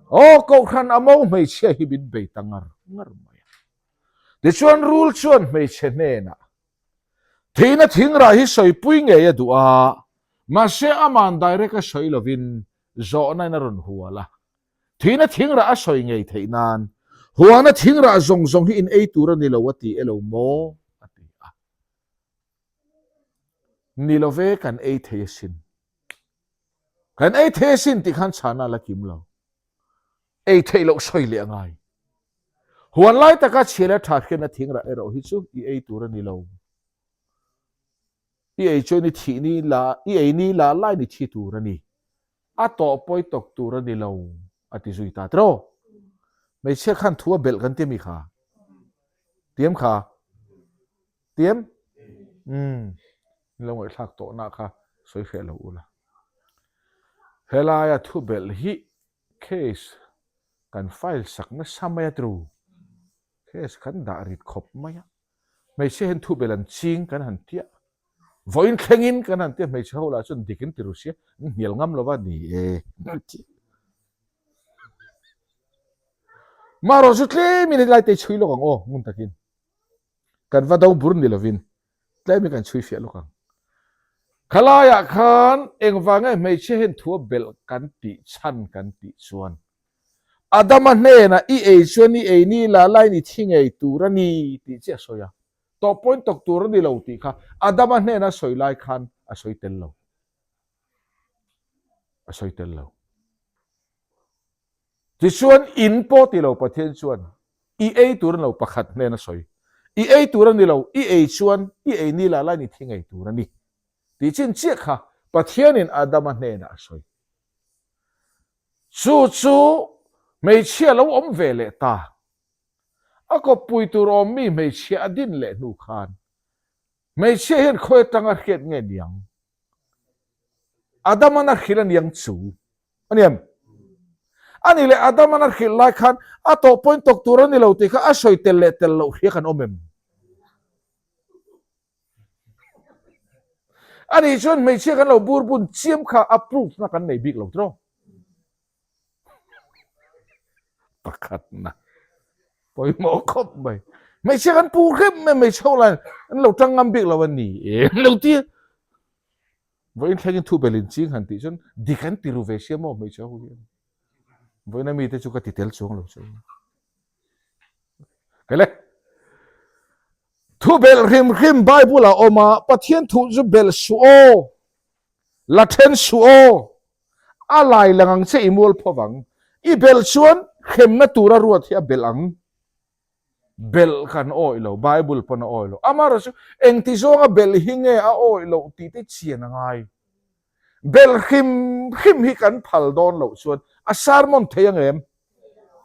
Aw, Kohhran a mo hmeichhia hi min bei ta ngar ngar mai a. Tichuan Rul chuan hmeichhe hnenah, Thihna thingrah hi sawipui ngei a duh a, mahse aman direct a sawi lovin zawhna in a rawn hual a. Thihna thingrah a sawi ngei theih nan, Huana thingrah zawng zawng hi in ei tur a ni lo a ti e lo maw? a ti a. Ni lo ve, kan ei thei asin. Kan ei thei asin tih khan chhana a la kim lo. Ei theih loh sawi leh a ngai. Huan lai taka chhia leh tha hriatna thingrah erawh hi chu i ei tur a ni lo. I ei chuan i thih ni la, i ei ni la lai ni thi tur a ni. A tawh pawi tawk tur a ni lo, a ti zui ta tiraw. Hmeichhia khan thu a belh kan ti ami kha? Tiam kha? Tiam? Umm, in lo ngaihthlak tawhna kha sawi hreh lo ula. Helaia thu belh hi case kan file sak nasa mai a tiraw. Case kan dah rit khawp mai a. Hmeichhia hian thubel an ching kan han tia, vawiin thlengin kan han tia hmeichhe ho lah chuan dik in ti ru sia, an hnial ngam lova ni e an ti. Marawh chu tlemin helai te chhui lawk ang aw ngun takin. Kan va do bur ni lovin tlemin kan chhui fiah lawk ang. Khalaiah khan engvanga hmeichhia hian thu a belh kan tih chhan kan tih chuan Adama hnenah i ei chuan i ei ni la lain i thi ngei tur a ni tih chiah a sawi a. Tawh pawhin tawk tur a ni lo tih kha Adama hnena sawi lai khan a sawi tel lo. A sawi tel lo. Tichuan in pawh ti lo Pathian chuan i ei tur a ni lo pakhat hnena sawi. I ei tur a ni lo, i ei chuan i ei ni la lain i thi ngei tur a ni tih chin chiah kha Pathianin Adama hnenah a sawi. Chu chu hmeichhia lo awm ve leh ta. A kawppui tur awm mi hmeichhia a din leh hnu khan hmeichhia hian khawi atanga hriat nge niang? Adaman a hrilh a niang chu a ni em? A nih leh Adaman a hrilh lai khan a tawh pawhin tawk tur a ni lo tih kha a sawi tel leh tel loh hria kan awm em? A nih chuan hmeichhia kan lo bur bun chiam kha a proof na kan nei bik lo tiraw? Pakhatna pawimawh khawp mai. Hmeichhia kan pu hrem mai hmeichhe ho lai an lo tang ngam bik lo a ni em lo ti. Vawiin thlengin thu belin ching han tih chuan dik an ti ru ve sia maw hmeichhe ho hian. Vawiin ami te chu ka ti tel chuang lo chu. Kele. Thu belh hrim hrim Bible a awm a, Pathian thu chu belh suh aw, la then suh aw, a lai lang ang che i mual pho vang. I belh chuan hremna tura ruat hi a belh ang. Belh kan awih lo, Bible pawn a awih lo. Amaherawh chu engti zawnga belh hi nge a awih loh tih te chian a ngai. Belh hrim hrim hi kan phal dawn loh chuan a sermon thei ang em?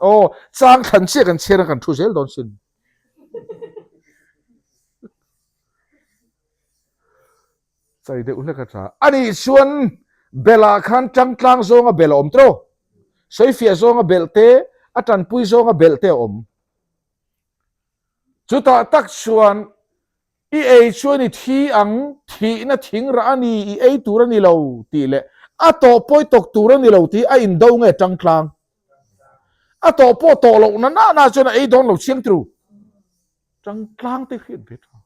Aw, chang thlan chiah kan chhiar a kan thu zel dawn sin. Chai deuh hlek a tha. Ani chuan Bela khan tangtlang zawnga bel a awm tawh. Sawifiah zawnga belh te, a tanpui zawnga belh te a awm. Chutah tak chuan i ei chuan i thi ang, thihna thing rah a ni, i ei tur a ni lo tih leh a tawh pawi tawk tur a ni lo tih a indo nge tangtlang. A tawh pawh tawh loh na na na chuan a ei dawn lo chiang tru. Tangtlang te hriat ve tha.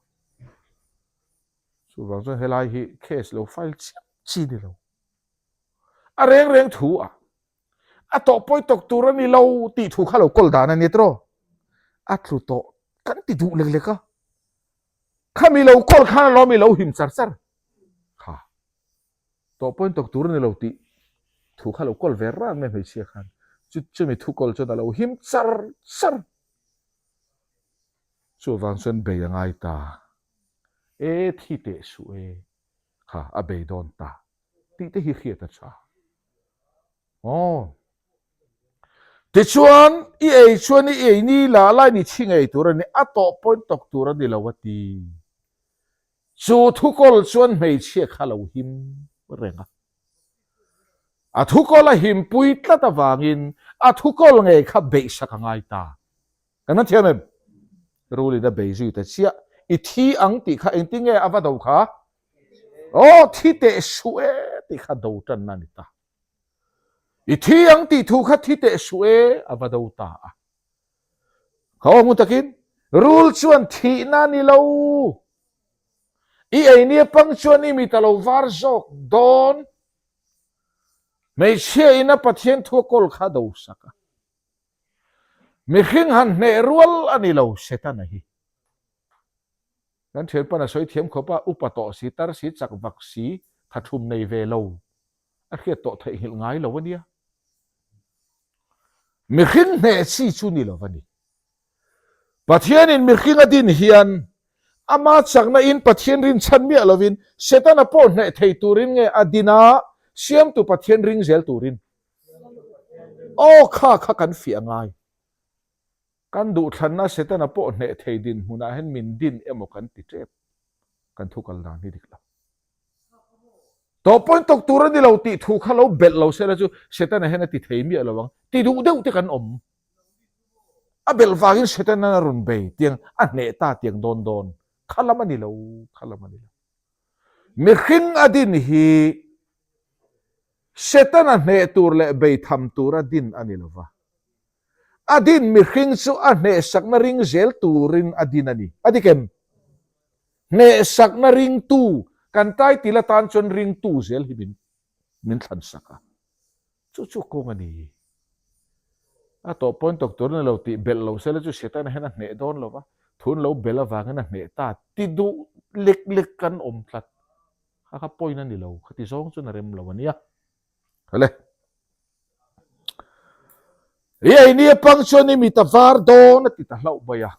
Chuvang chuan helai hi case lo file chiah chi ni lo. A reng reng thu a, a tawh pawi tawk tur a ni lo tih thu kha lo kawl dan a ni tiraw? A tlu tawh kan ti duh lek lek a, khami lo kawl khan alawm i lo him char char kha. Tawh pawi tawk tur a ni lo tih thu kha lo kawl ve ran mai hmeichhia khan. Chu chumi thu kawl chuan a lo him char char. Chuvang chuan bei a ngai ta. E thi teh suh e, kha a bei dawn ta tih te hi hriat a tha. Aw. Tichuan i ei chuan i ei ni la lai ni chhi ngei tur a ni, a tawh pawn tawk tur a ni lo a ti. Chu thukawl chuan hmeichhia kha lo him reng a. A thukawl a himpui tlat avangin a thukawl ngei kha beihsak a ngai ta. Kan han thiam em? Rulin a bei zui ta chiah. I thi ang tih kha engtin nge a va do kha? Aw, thi teh suh e tih kha do tanna a ni ta. I thi ang tih thu kha thi teh suh e a va do ta a. Kha aw ngun takin, Rul chuan thihna a ni lo. I ei nia pang chuan i mit a lo var zawk dawn. Hmeichhia in a Pathian thu a kawl kha a do sak a. Mihring han hneh rual a ni lo Setana hi. Kan thianpan a sawi thiam khawp a, upa tawh si, tar si, chak vak si, tha thum nei ve lo, a hriat tawh theihnghilh ngai lo a nia. Mihring hneh chi chu ni lo a ni. Pathianin mihring a din hian ama chakna in Pathian rinchhan miah lovin Setana pawh hneh thei turin nge a din a, siamtu Pathian ring zel turin. Aw kha kha kan fiah ngai. Kan duhthlanna Setana pawh hneh thei dinhmunah hian min din emaw kan ti tep. Kan thu kal dan hi dik lo. Tawh pawhin tawk tur a ni lo tih thu kha lo belh lo sela chu Setana hian a ti thei miah lo ang. Ti duh deuh te kan awm. A belh vangin Setana a rawn bei tiang a hneh ta tiang dawn dawn. Kha lam a ni lo, kha lam a ni lo. Mihring a din hi Setana hneh tur leh beitham tura din a ni lo va. A din mihring chu a hnehsakna ring zel turin a din a ni. A dik em? Hnehsakna ringtu kan title atan chuan ringtu zel hi min min thlansak a. Chu chu kawng a ni. A tawh pawn tawk tur a ni lo tih belh lo sela chu Setana hian a hneh dawn lo va, thun lo belh avangin a hneh ta ti duh lek lek kan awm tlat. Kha kha point a ni lo, khati zawng chuan a rem lo a nia. Hale. I ei ni apang chuan i mit a var dawn a ti ta hlauh mai a.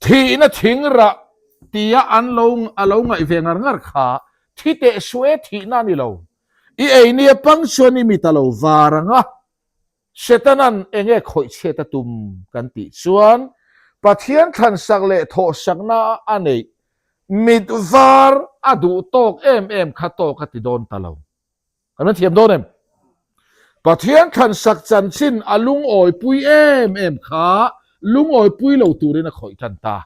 Thihna thing rah tia an lo a lo ngaih ve ngar ngar kha thi teh suh e thihna a ni lo. I ei ni apang chuan i mit a lo var ang a. Setanan enge khawih chhiat a tum kan tih chuan Pathian thlansak leh thawhsakna a neih mit var a duh tawk em em kha tawk a ti dawn ta lo. Kan la thiam dawn em? Pathian thlansak chanchin a lungawipui em em kha lungawipui lo turin a khawih tan ta.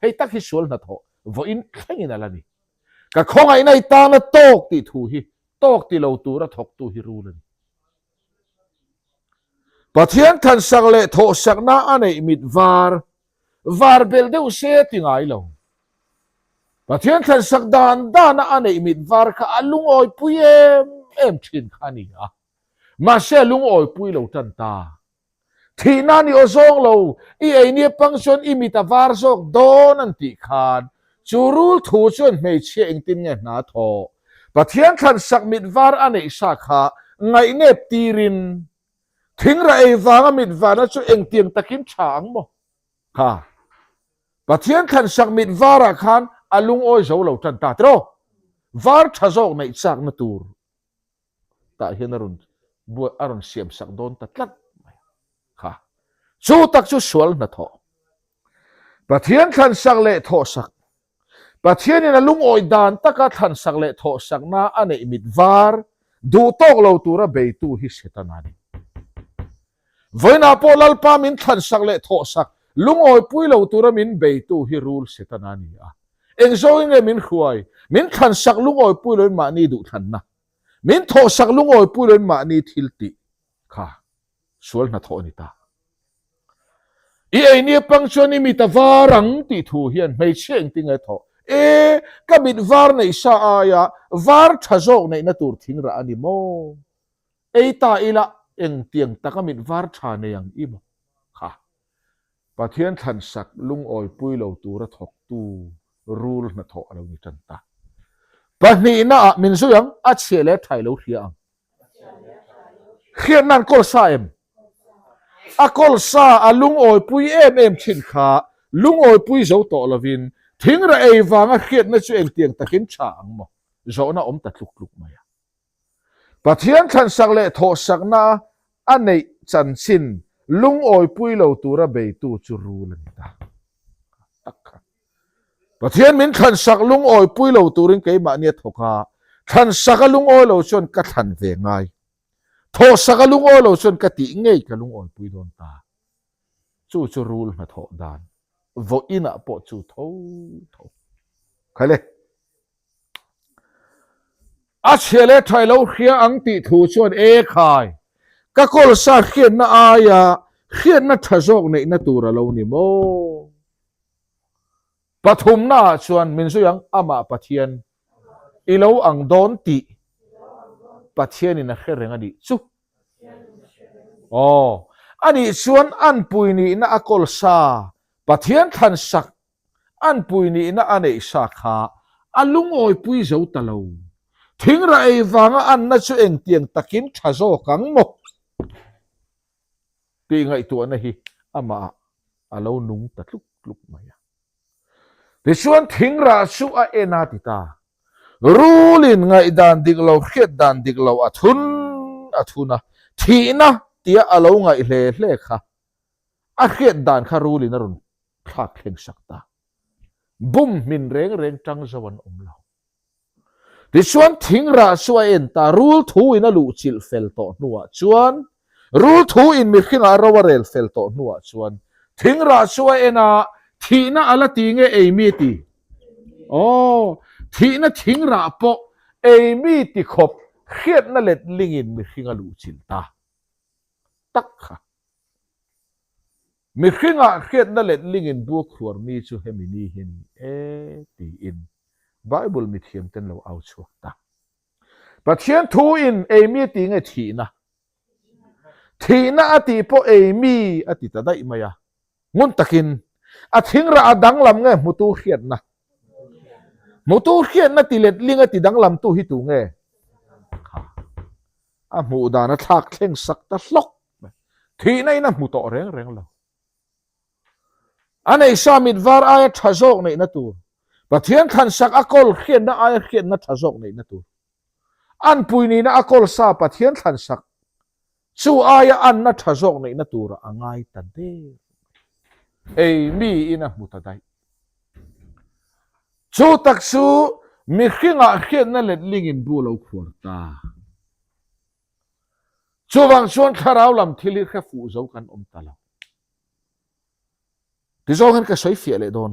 Hei tak hi sual hnathawh vawiin thlengin a la ni. Ka khawngaihna i tana tawk tih thu hi tawk ti lo tura thawktu hi rul a ni. Pathian thansak leh thawhsakna a neih mit var, var belh deuh se ti ngai lo. Pathian thlansak dan dana a neih mit var kha a lungawipui em em thin kha a ni a. Mahse a lungawipui lo tan ta. Thihna ni aw zawng lo, i ei nia pang chuan i mit a var zawk dawn an tih khan chu rul thu chuan hmeichhia engtin nge hna thawh? Pathian thlansak mit var a neih sa kha ngaihnep tirin thingra ei vanga mit varna chu engtiang takin tha ang maw? Kha Pathian thlansak mit varah khan a lungawi zo lo tan ta tiraw? Var tha zawk neih chakna tur tah hian a rawn buai a rawn siam sak dawn ta tlat mai kha chu tak chu sual hnathawh Pathian thlansak leh thawhsak Pathianin a lungawi dan taka thlansak leh thawhsakna a neih mit var duh tawk lo tura beitu hi Setana a ni. Vawiinah pawh Lalpa min thlansak leh thawhsak lungawipui lo tura min beitu hi rul Setana a ni a. Eng zawngin nge min hruai? Min thlansak lungawipui loin mahni duhthlanna, min thawhsak lungawipui loin mahni thil tih kha sual hnathawh a ni ta. I ei ni apang chuan i mit a var ang tih thu hian hmeichhia engtin nge thawh? E, ka mit var neih sa aia var tha zawk neihna tur thing rah a ni maw? Ei ta ila engtiang taka mit var tha nei ang i maw? Kha. Pathian thlansak lungawipui lo tura thawktu rul hnathawh a lo ni tan ta. Pahnihna ah min zui ang, a chhia leh tha i lo hria ang. Hriatna an kawl sa em? A kawl sa a lungawipui em em thin kha lungawipui zo tawh lovin thingrah ei vanga hriatna chu engtiang takin tha ang maw? Zawhna awm ta tluk tluk mai a. Pathian thlansak leh thawhsakna a neih chanchin lungawipui lo tura beitu chu rul a ni ta. Tak kha. Pathian min thlansak lungawipui lo turin keimahni a thawk a, thlansak a lungawi lo chuan ka thlan ve ngai. Thawhsak a lungawi lo chuan ka tih ngei ka lungawipui dawn ta. Chu chu rul hnathawh dan vawiinah pawh chu tho tho. Khaile. A chhia leh tha i lo hria ang tih thu chuan e khai, ka kawlsa hriatna aia hriatna tha zawk neihna tur a lo ni maw? Pathumna ah chuan min zui ang, amah Pathian i lo ang dawn tih Pathianin a hre reng a nih chu. Aw, anih chuan anpui nihna a kawlsa Pathian thlansak Anpui nihna a neih sa kha a lungawipui zo ta lo. Thingrah ei vanga anna chu engtiang takin tha zawk ang maw? tih ngaihtuahna hi amah a lo nung ta tluk tluk mai a. Tichuan thingrah chu a en a ti ta. Rulin ngaihdan dik lo, hriat dan dik lo a thun a thun a, thihna tia a lo ngaih hle hle kha a hriat dan kha rulin a rawn thlak thleng sak ta. Bum hmin reng reng tang zo an awm lo. Tichuan thingrah chu a en ta, rul thu in a luh chilh fel tawh hnuah chuan, rul thu in mihringah ro a rel fel tawh hnuah chuan, thingrah chu a en a, thihna a la ti nge ei mi ti? Aw, thihna thingrah pawh ei mi ti khawp hriatna letlingin mihring a luh chilh ta. Tak kha. Mihringah hriatna letlingin bu khuar mi chu hemi ni hi a ni e tiin Bible mithiamten lo au chhuak ta. Pathian thu in ei mi a ti nge thihna? Thihna a tih pawh ei mi a ti ta daih mai a. Ngun takin a thingrah a danglam nge hmutu hriatna? Hmutu hriatna ti letling a ti danglamtu hi tu nge? Kha. A hmuh dan a thlak thleng sak ta hlawk mai. Thihna in a hmu tawh reng reng lo. A neihsa mit var aia tha zawk neihna tur, Pathian thlansak a kawl hriatna aia hriatna tha zawk neihna tur, anpui nihna a kawl sa Pathian thlansak chu aia anna tha zawk neihna turah a ngai ta der mai. Ei miin a hmu ta daih. Chu tak chu mihringah hriatna letlingin bu lo khuar ta. Chuvang chuan thlarau lam thil hi hre fuh zo kan awm ta lo. Tizawng hian ka sawi fiah leh dawn.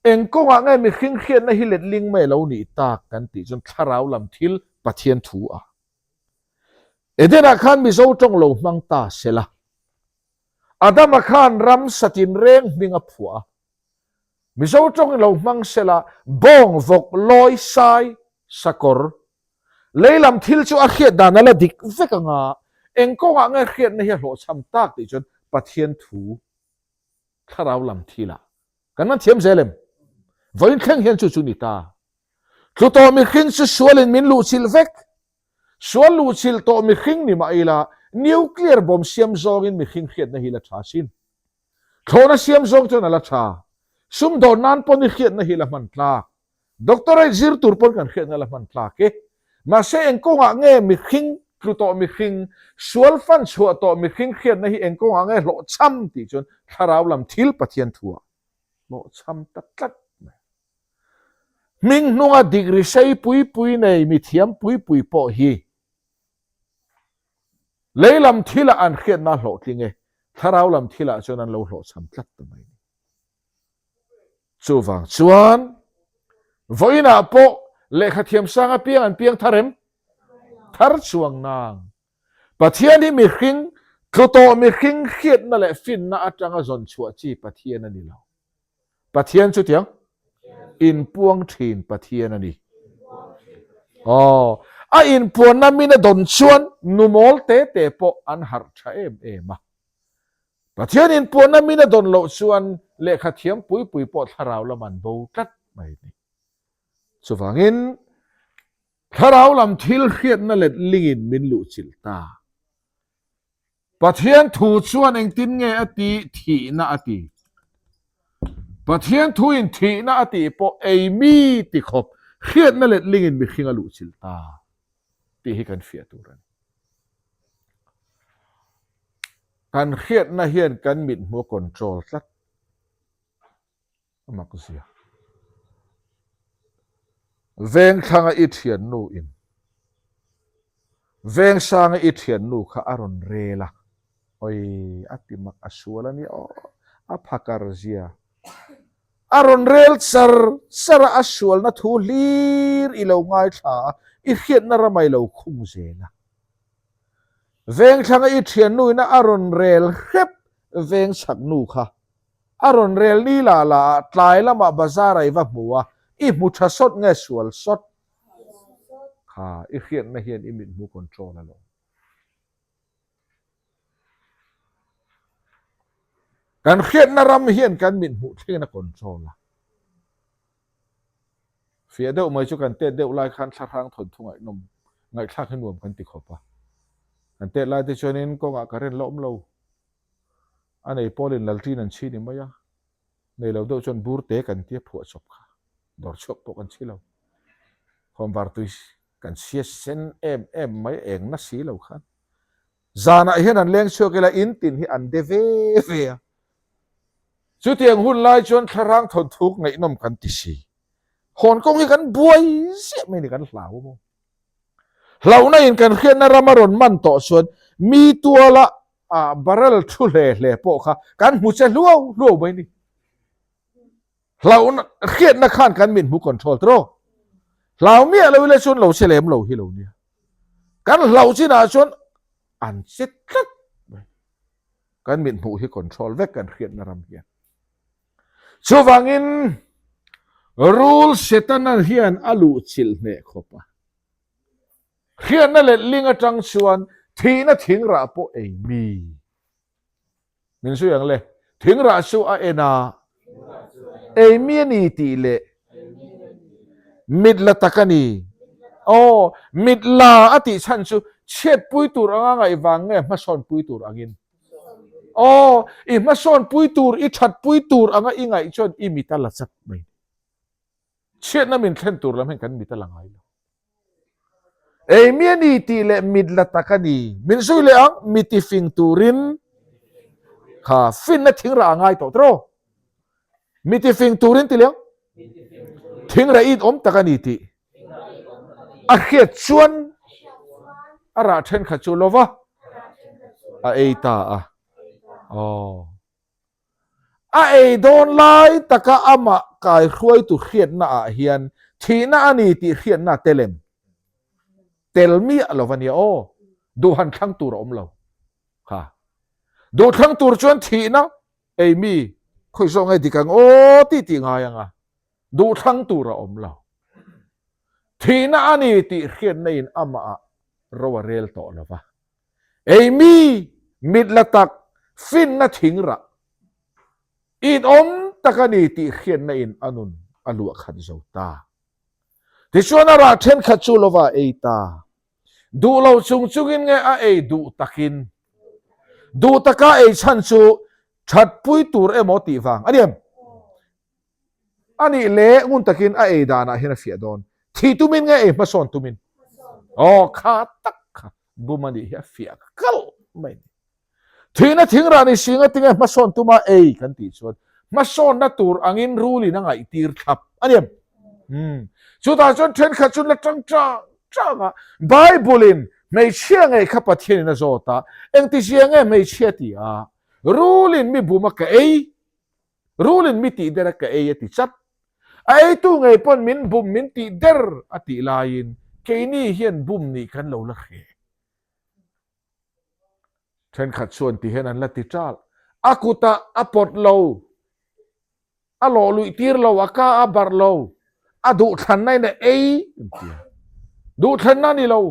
Eng kawngah nge mihring hriatna hi letling mai lo nih tak kan tih chuan thlarau lam thil Pathian thu a. Edenah khan Mizo tawng lo hmang ta sela. Adama khan ram satin reng hming a phuah a. Mizo tawng lo hmang sela bawng vawk lawi sai sakawr Lei lam thil chu a hriat dan a la dik vek ang a, eng kawngah nge hriatna hi a hlawhchham tak tih chuan Pathian thu thlarau lam thilah kan man thiam zel em? Vawiin thleng hian chu chu ni ta. Tlu tawh mihring chu sualin min luhchilh vek. Sual luhchilh tawh mihring ni mah ila nuclear bomb siam zawngin mihring hriatna hi la tha sin. Thlawhna siam zawng chuan a la tha. Sumdawn nan pawn i hriatna hi la hman tlak. Doctorate zir tur pawn kan hriatna la hman tlak e. Mahse eng kawngah nge mihring tlu tawh mihring, sual fan chhuah tawh mihring hriatna hi eng kawngah nge hlawhchham tih chuan thlarau lam thil Pathian thuah hlawhchham ta tlat mai. Hming hnunga degree sei pui pui nei mithiam pui pui pawh hi lei lam thilah an hriatna hlawhtling e, thlarau lam thilah chuan an lo hlawhchham tlat ta mai a ni. Chuvang chuan vawiinah pawh lehkha thiamsang apiang an piang thar em? Thar chuang nang. Pathian hi mihring, tlu tawh mihring hriatna leh finna atanga zawn chhuah chi Pathian a ni lo. Pathian chutiang? Inpuang thin Pathian a ni. Aw, a inpuanna min a dawn chuan nu mawl te te pawh an harh tha em em a. Pathian inpuanna min a dawn loh chuan lehkha thiam pui pui pawh thlarau lam an bo tlat mai a ni. Chuvangin, thlarau lam thil hriatna let lingin min luhchilh ta. Pathian thu chuan engtin nge a tih thihna a ti? Pathian thuin thihna a tih pawh ei mi ti khawp hriatna letlingin mihring a luhchilh ta tih hi kan fiah tur a ni. Kan hriatna hian kan mithmu a control tlat. A mak zia. Vengthlanga i thiannu in Vengsanga i thiannu kha a rawn rel a, oi a ti mak a sual a nia aw, a phakar zia. A rawn rel char char a, a sualna thu hlir i lo ngaithla a, i hriatna ramah i lo khung zel a. Vengthlanga i thiannu ina a rawn rel hrep Vengchhaknu kha A rawn rel ni la la ah tlai lamah bazar a i va hmu a, i hmu tha sawt nge sual sawt? Kha, i hriatna hian i mithmu control a lo. Kan hriatna ram hian kan mithmuh thlengin a control a. Fiah deuh mai chu kan tet deuh lai khan thlahrang thawnthu ngaihnawm ngaihthlak hi nuam kan ti khawp a. Kan tet lai te chuanin kawngah current la awm lo. A nei pawlin lalṭin an chhi ni mai a, nei lo deuh chuan bur te kan tia phuah chawp kha dawr chhuak pawh kan chhi lo. Khawmvar tui kan chhia sen em em mai eng na si lo khan. Zanah hian an leng chhuak ila in tin hi an de ve ve a. Chutiang hun lai chuan thlarang thawnthu ngaihnawm kan ti si. Hawn kawng hi kan buai ziah mai ni kan hlau maw. Hlauhna in kan hriatna ram a rawn man tawh chuan mi tuala barrel thu hle hle pawh kha kan hmu che hluau hluau mai ni. Hlauhna hriatna khan kan min hmu control tawh. Hlau miah lo ila chuan lo che lem lo hi lo nia. Kan hlauh chinah chuan an che tlat mai. Kan mit hmuh hi control vek kan hriatna ram hian. Chuvangin rul Setana hian a luhchilh hneh khawp a. Hriatna letling atang chuan thihna thingrah pawh ei mi. Min sawi ang le, thingrah chu a en a, ei mi a ni tih leh mit la tak a ni. Aw, mit la a tih chhan chu chhiatpui tur anga ngaih vang nge hmasawnpui tur angin. Aw, i hmasawn pui tur, i that pui tur anga i ngaih chuan i mit a la chat mai. Chhiatna min thlen tur lam hian kan mit a la ngai lo. Ei mi a ni tih leh mit la tak a ni. Min zui leh ang, mi ti fing turin kha finna thingrah a ngai tawh tiraw? Mi ti fing turin ti leh ang, thingrah it awm tak a ni tih. A hriat chuan a rah thenkhat chu lova a ei ta a. Aw. A ei dawn lai taka amah kaihruaitu hriatna ah hian thihna a ni tih hriatna a tel em? Tel miah lo va nia aw. Duhhan thlang tur a awm lo. Kha. Duh thlang tur chuan thihna ei mi khawi zawk nge dik ang aw tih tih ngai ang a. Duhthlang tur a awm lo. Thihna a ni tih hriatna in amah ah ro a rel tawh lo va. Ei mi, mit la tak, finna thing rah. In awm tak a ni tih hriatna in a nun a luah khat zo ta. Tichuan a rah thenkhat chu lova a ei ta. Duh lo chung chungin nge a ei duh takin? Duh taka ei chhan chu thatpui tur emaw tih vang a ni em? A nih leh ngun takin a ei danah hian a fiah dawn. Thih tumin nge ei hmasawn tumin? Aw kha tak kha bum a nih hi a fiah kalh mai ni. Thihna thingrah ni si nga tinge hmasawn tuma ei kan tih chuan hmasawnna tur angin rulin a ngaihtir thlap a ni em? Hmm. Chutah chuan thenkhat chu la tang tang tang a Bible-in hmeichhia ngei kha Pathianin a zawt a, engtizia nge hmeichhia ti a? Rulin mi buma ka ei Rulin mi tih der a ka ei a ti chat. A eitu ngei pawn min bum min tih der a tih laiin keini hian bum nih kan lo la hre. Thenkhat chuan ti hian an la ti ṭal. A kutah a pawt lo. A lawh luih tir lo, a ka a barh lo, a duhthlanna in a ei an ti a. Duhthlanna a ni lo.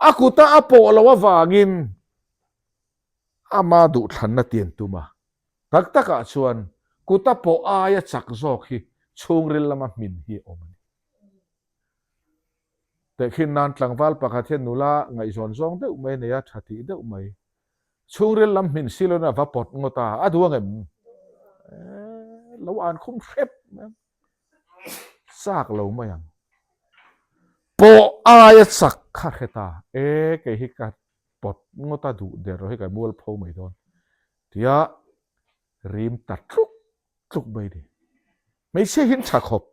A kuta a pawh loh avangin ama duhthlanna ti an tum a. Tak takah chuan kuta pawh aia chak zawk hi chhungril lama hmin hi a awm a ni. Tehkhin nan tlangval pakhat hian nula ngaihzawn zawng deuh mai a nei a, tha tih deuh mai. Chhungril lam hmin si loin a va pawt ngawt a, a duh ang em? Eeh, lo an khum hrep mai ang. Chak lo mai ang. Pawh aia chak kha hre ta, e kei hi ka pawt ngawt a duh der lo hi ka mual pho mai dawn tia rim ta tluk tluk mai ni. Hmeichhia hian tha khawp.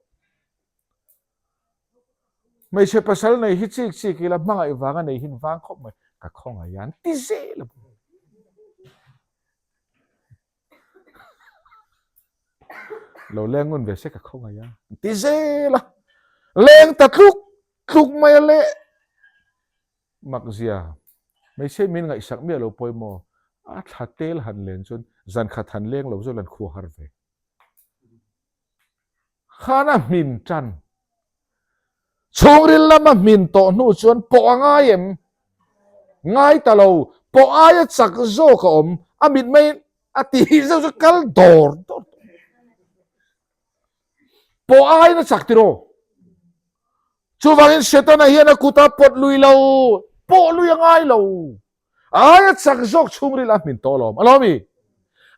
Hmeichhe pasal nei hi chik chik ila hmangaih vanga nei hin vang khawp mai. Ka khawngaih a, an ti zel a. Lo leng ngun ve se ka khawngaih a, an ti zel a. Leng ta tluk tluk mai a le. Makzia, hmeichhe min ngaihsak miah lo pawimawh, a thla tel han len chuan zan khat han leng lo zawk lan khua har ve. Khan a hmin tan. Chhungril lama hmin tawh hnu chuan pawh a ngai em? Ngai ta lo, pawh aia chak zawk a awm, a mitmei a ti zeuh chu kal dawr dawr tawh. Pawh aiin a chak tiraw? Chuvangin Setana hian a kut a pawt lui lo, pawh lui a ngai lo. Aia chak zawk chhungril a hmin tawh alawm. Alawm i?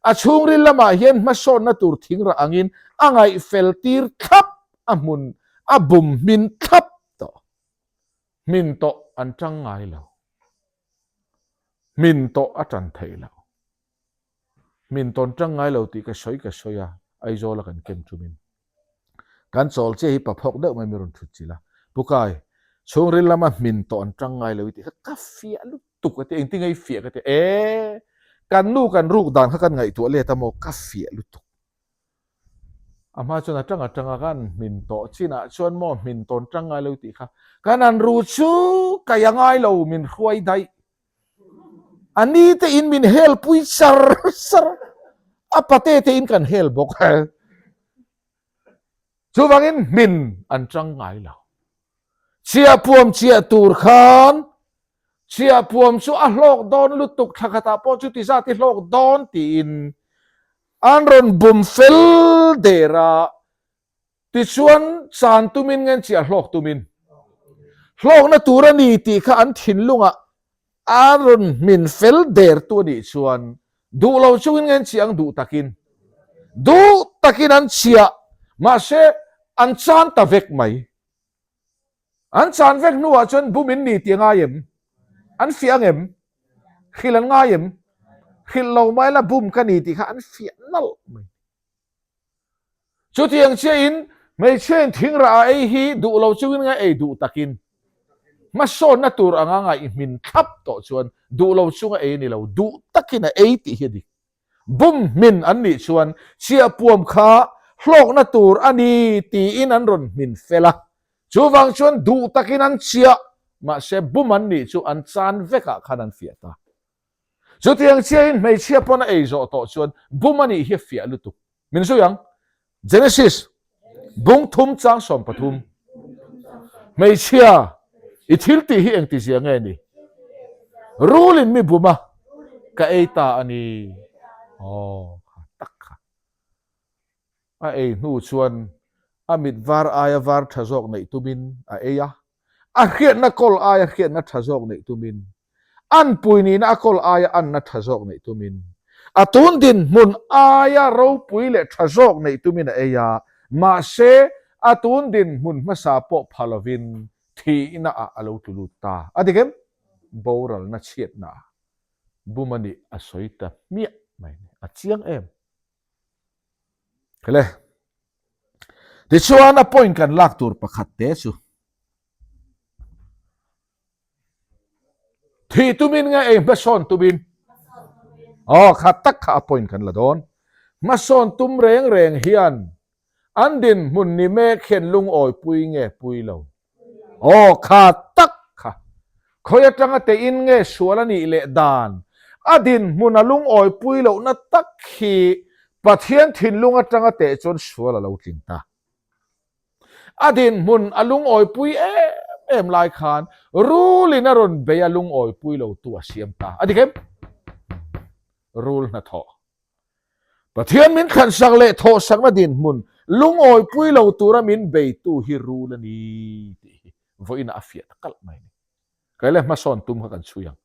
A chhungril lamah hian hmasawnna tur thingrah angin a ngaihfel tir thlap, a hmun a bum hmin thlap tawh. Hmin tawh an tang ngai lo. Hmin tawh a tan theih loh. Hmin tawn tang ngai lo tih ka sawi ka sawi a, Aizawl a kan kem tumin. Kan chawl chiah hi paphawk deuh mai mi rawn thut chilh a, Pu Kai, chhungril lama hmin tawh an tang ngai lo i tih kha ka fiah lutuk a ti, engtin nge i fiah ka ti a, e, kan nu kan ruk dan kha kan ngaihtuah let a maw, ka fiah lutuk. A hma chuan a tang a tang a kan hmin tawh chinah chuan maw hmin tawn tang ngai lo i tih kha kan han ru chu kai a ngai lo min hruai daih. A ni te in min hel pui char char a pate te in kan hel bawk chuvangin hmin an chang ngai lo chiahpuam chiah tur khan chiahpuam chu a hlawk dawn lutuk thla khatah pawh chuti zat i hlawk dawn tiin an rawn bum fel der a Tichuan, chan tumin nge chiah hlawk tumin? Hlawkna tur a ni tih kha an thinlungah a rawn hmin fel der tu a nih chuan duh lo chungin nge chiah ang duh takin? Duh takin an chiah, mahse an chan ta vek mai. An chan vek hnuah chuan bumin ni tih a ngai em? An fiah ang em? Hrilh an ngai em? Hrilh lo mai la bum ka ni tih kha an fiah nalh mai. Chutiang chiahin hmeichhiain thingrah a ei hi duh lo chungin nge ei duh takin hmasawnna tur anga ngaih hmin thlap tawh chuan duh lo chunga ei a ni lo, duh takin a ei tih hi a dik. Bum hmin an nih chuan chiahpuam kha hlawkna tur a ni tiin an rawn hmin fel a, chuvang chuan duh takin an chiah, mahse bum an nih chu an chan vekah khan an fiah ta. Chutiang chiahin hmeichhia pawn a ei zawh tawh chuan bum a nih hi a fiah lutuk. Min zui ang. Genesis, bung thum chang 13. Hmeichhia, i thil tih hi engtizia nge ni? Rulin mi bum a, ka ei ta a ni. Aw, kha tak kha. A ei hnu chuan a mit var aia var tha zawk neih tumin a ei a, a hriatna kawl aia hriatna tha zawk neih tumin, an pui nihna a kawl aia anna tha zawk neih tumin, a tun dinhmun aia ropui leh tha zawk neih tumin a ei a, mahse a tun dinhmun hmasa pawh pha lovin thihna ah a lo tlu lut ta. A dik em? Boralna chhiatna ah bum a nih a sawi ta hmiah mai a ni. A chiang em? Hele. Tichuan a point kan lak tur pakhat te chu Thih tumin nge ei hmasawn tumin? Aw kha tak kha a point kan la dawn. Hmasawn tum reng reng hian an dinhmun ni mek hian lungawipui nge pui lo? Aw, kha tak kha. Khawi atanga tein nge sual a nih leh dan? A dinhmun a lungawipui lohna tak hi Pathian thinlung atanga teh chuan sual a lo tling ta. A dinhmun a lungawipui em em lai khan rulin a rawn bei a lungawipui lo tu a siam ta. A dik em? Rul hnathawh. Pathian min thlansak leh thawhsakna dinhmun lungawipui lo tura min beitu hi rul a ni tih hi vawiinah a fiah ta kalh mai a ni. Kei le hmasawn tum kha kan chhui ang.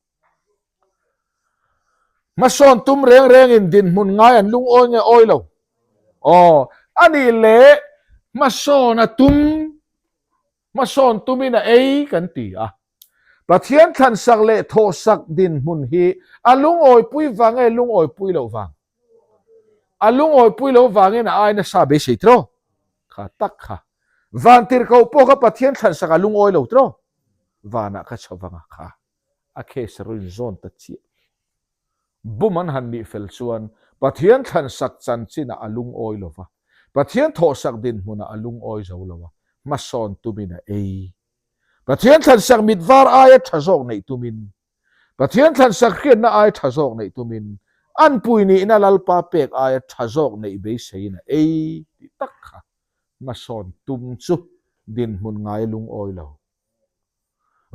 Hmasawn tum reng rengin dinhmun ngai an lungawi nge awi lo? Aw, a nih leh hmasawn a tum, hmasawn tumin a ei kan ti a. Pathian thlansak leh thawhsak dinhmun hi a lungawipui vang nge lungawipui loh vang? A lungawipui loh vangin a ai nasa beisei tiraw? Kha tak kha. Vantirhkoh pawh kha Pathian thlansak a lungawi lo tiraw? Vanah ka chho vang a kha. A case a rawn zawn ta chiah. Bum an han nih fel chuan Pathian thlansak chanchinah a lungawi lo va, Pathian thawhsak dinhmunah a lungawi zo lo a, hmasawn tumin a ei. Pathian thlansak mit var aia tha zawk neih tumin, Pathian thlansak hriatna aia tha zawk neih tumin, anpui nihna Lalpa pek aia tha zawk neih beiseiin a ei tih tak kha hmasawn tum chu dinhmun ngai lungawi lo.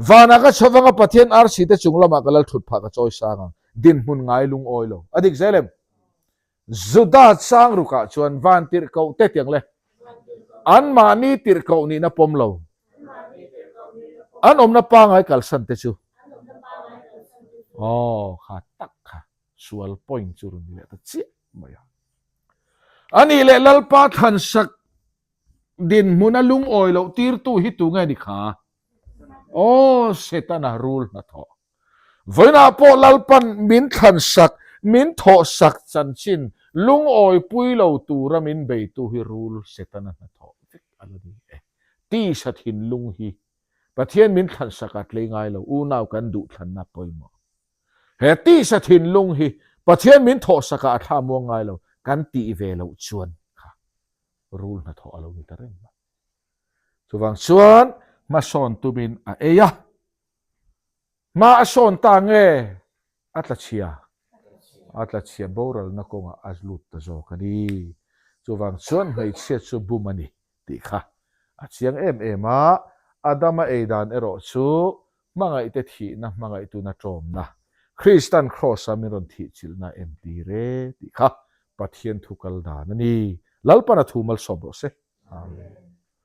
Vanah ka chho vanga Pathian arsi te chung lamah ka lal thut phah ka chawi sang ang. Dinhmun ngai lungawi lo. A dik zel em? Juda chang rukah chuan van tirhkoh te tiang le. Anmahni tirhkoh nihna pawm lo. An awmna pangai kalsan te chu. Aw kha tak kha sual point chu rawn ni leh ta chiah mai a. Anih leh Lalpa thlansak Dinhmuna lungawi loh tirtu hi tu nge ni kha? Aw, Setana rul hnathawh. Vawiinah pawh Lalpan min thlansak, min thawhsak chanchin lungawipui lo tura min beitu hi rul Setana hnathawh vek a la ni e. Tisa thinlung hi Pathian min thlansak a tlei ngai lo, unau kan duhthlanna pawimawh. He tisa thinlung hi Pathian min thawhsakah a thla muang ngai lo, kan tih ve loh chuan kha rul hnathawh a lo ni ta reng mai. Chuvang chuan hmasawn tumin a ei a, hma a sawn ta nge a tla chhia? A tla chhia boralna kawngah a lut ta zawk a ni. Chuvang chuan hmeichhia chu bum a ni tih kha a chiang em em a, Adama ei dan erawh chu Hmangaihte thihna hmangaihtuna ṭawmna, Kristan Kraws-a min rawn thihchilhna entir e tih kha Pathian thu kal dan a ni. Lalpan a thu malsawm rawh se. Amen.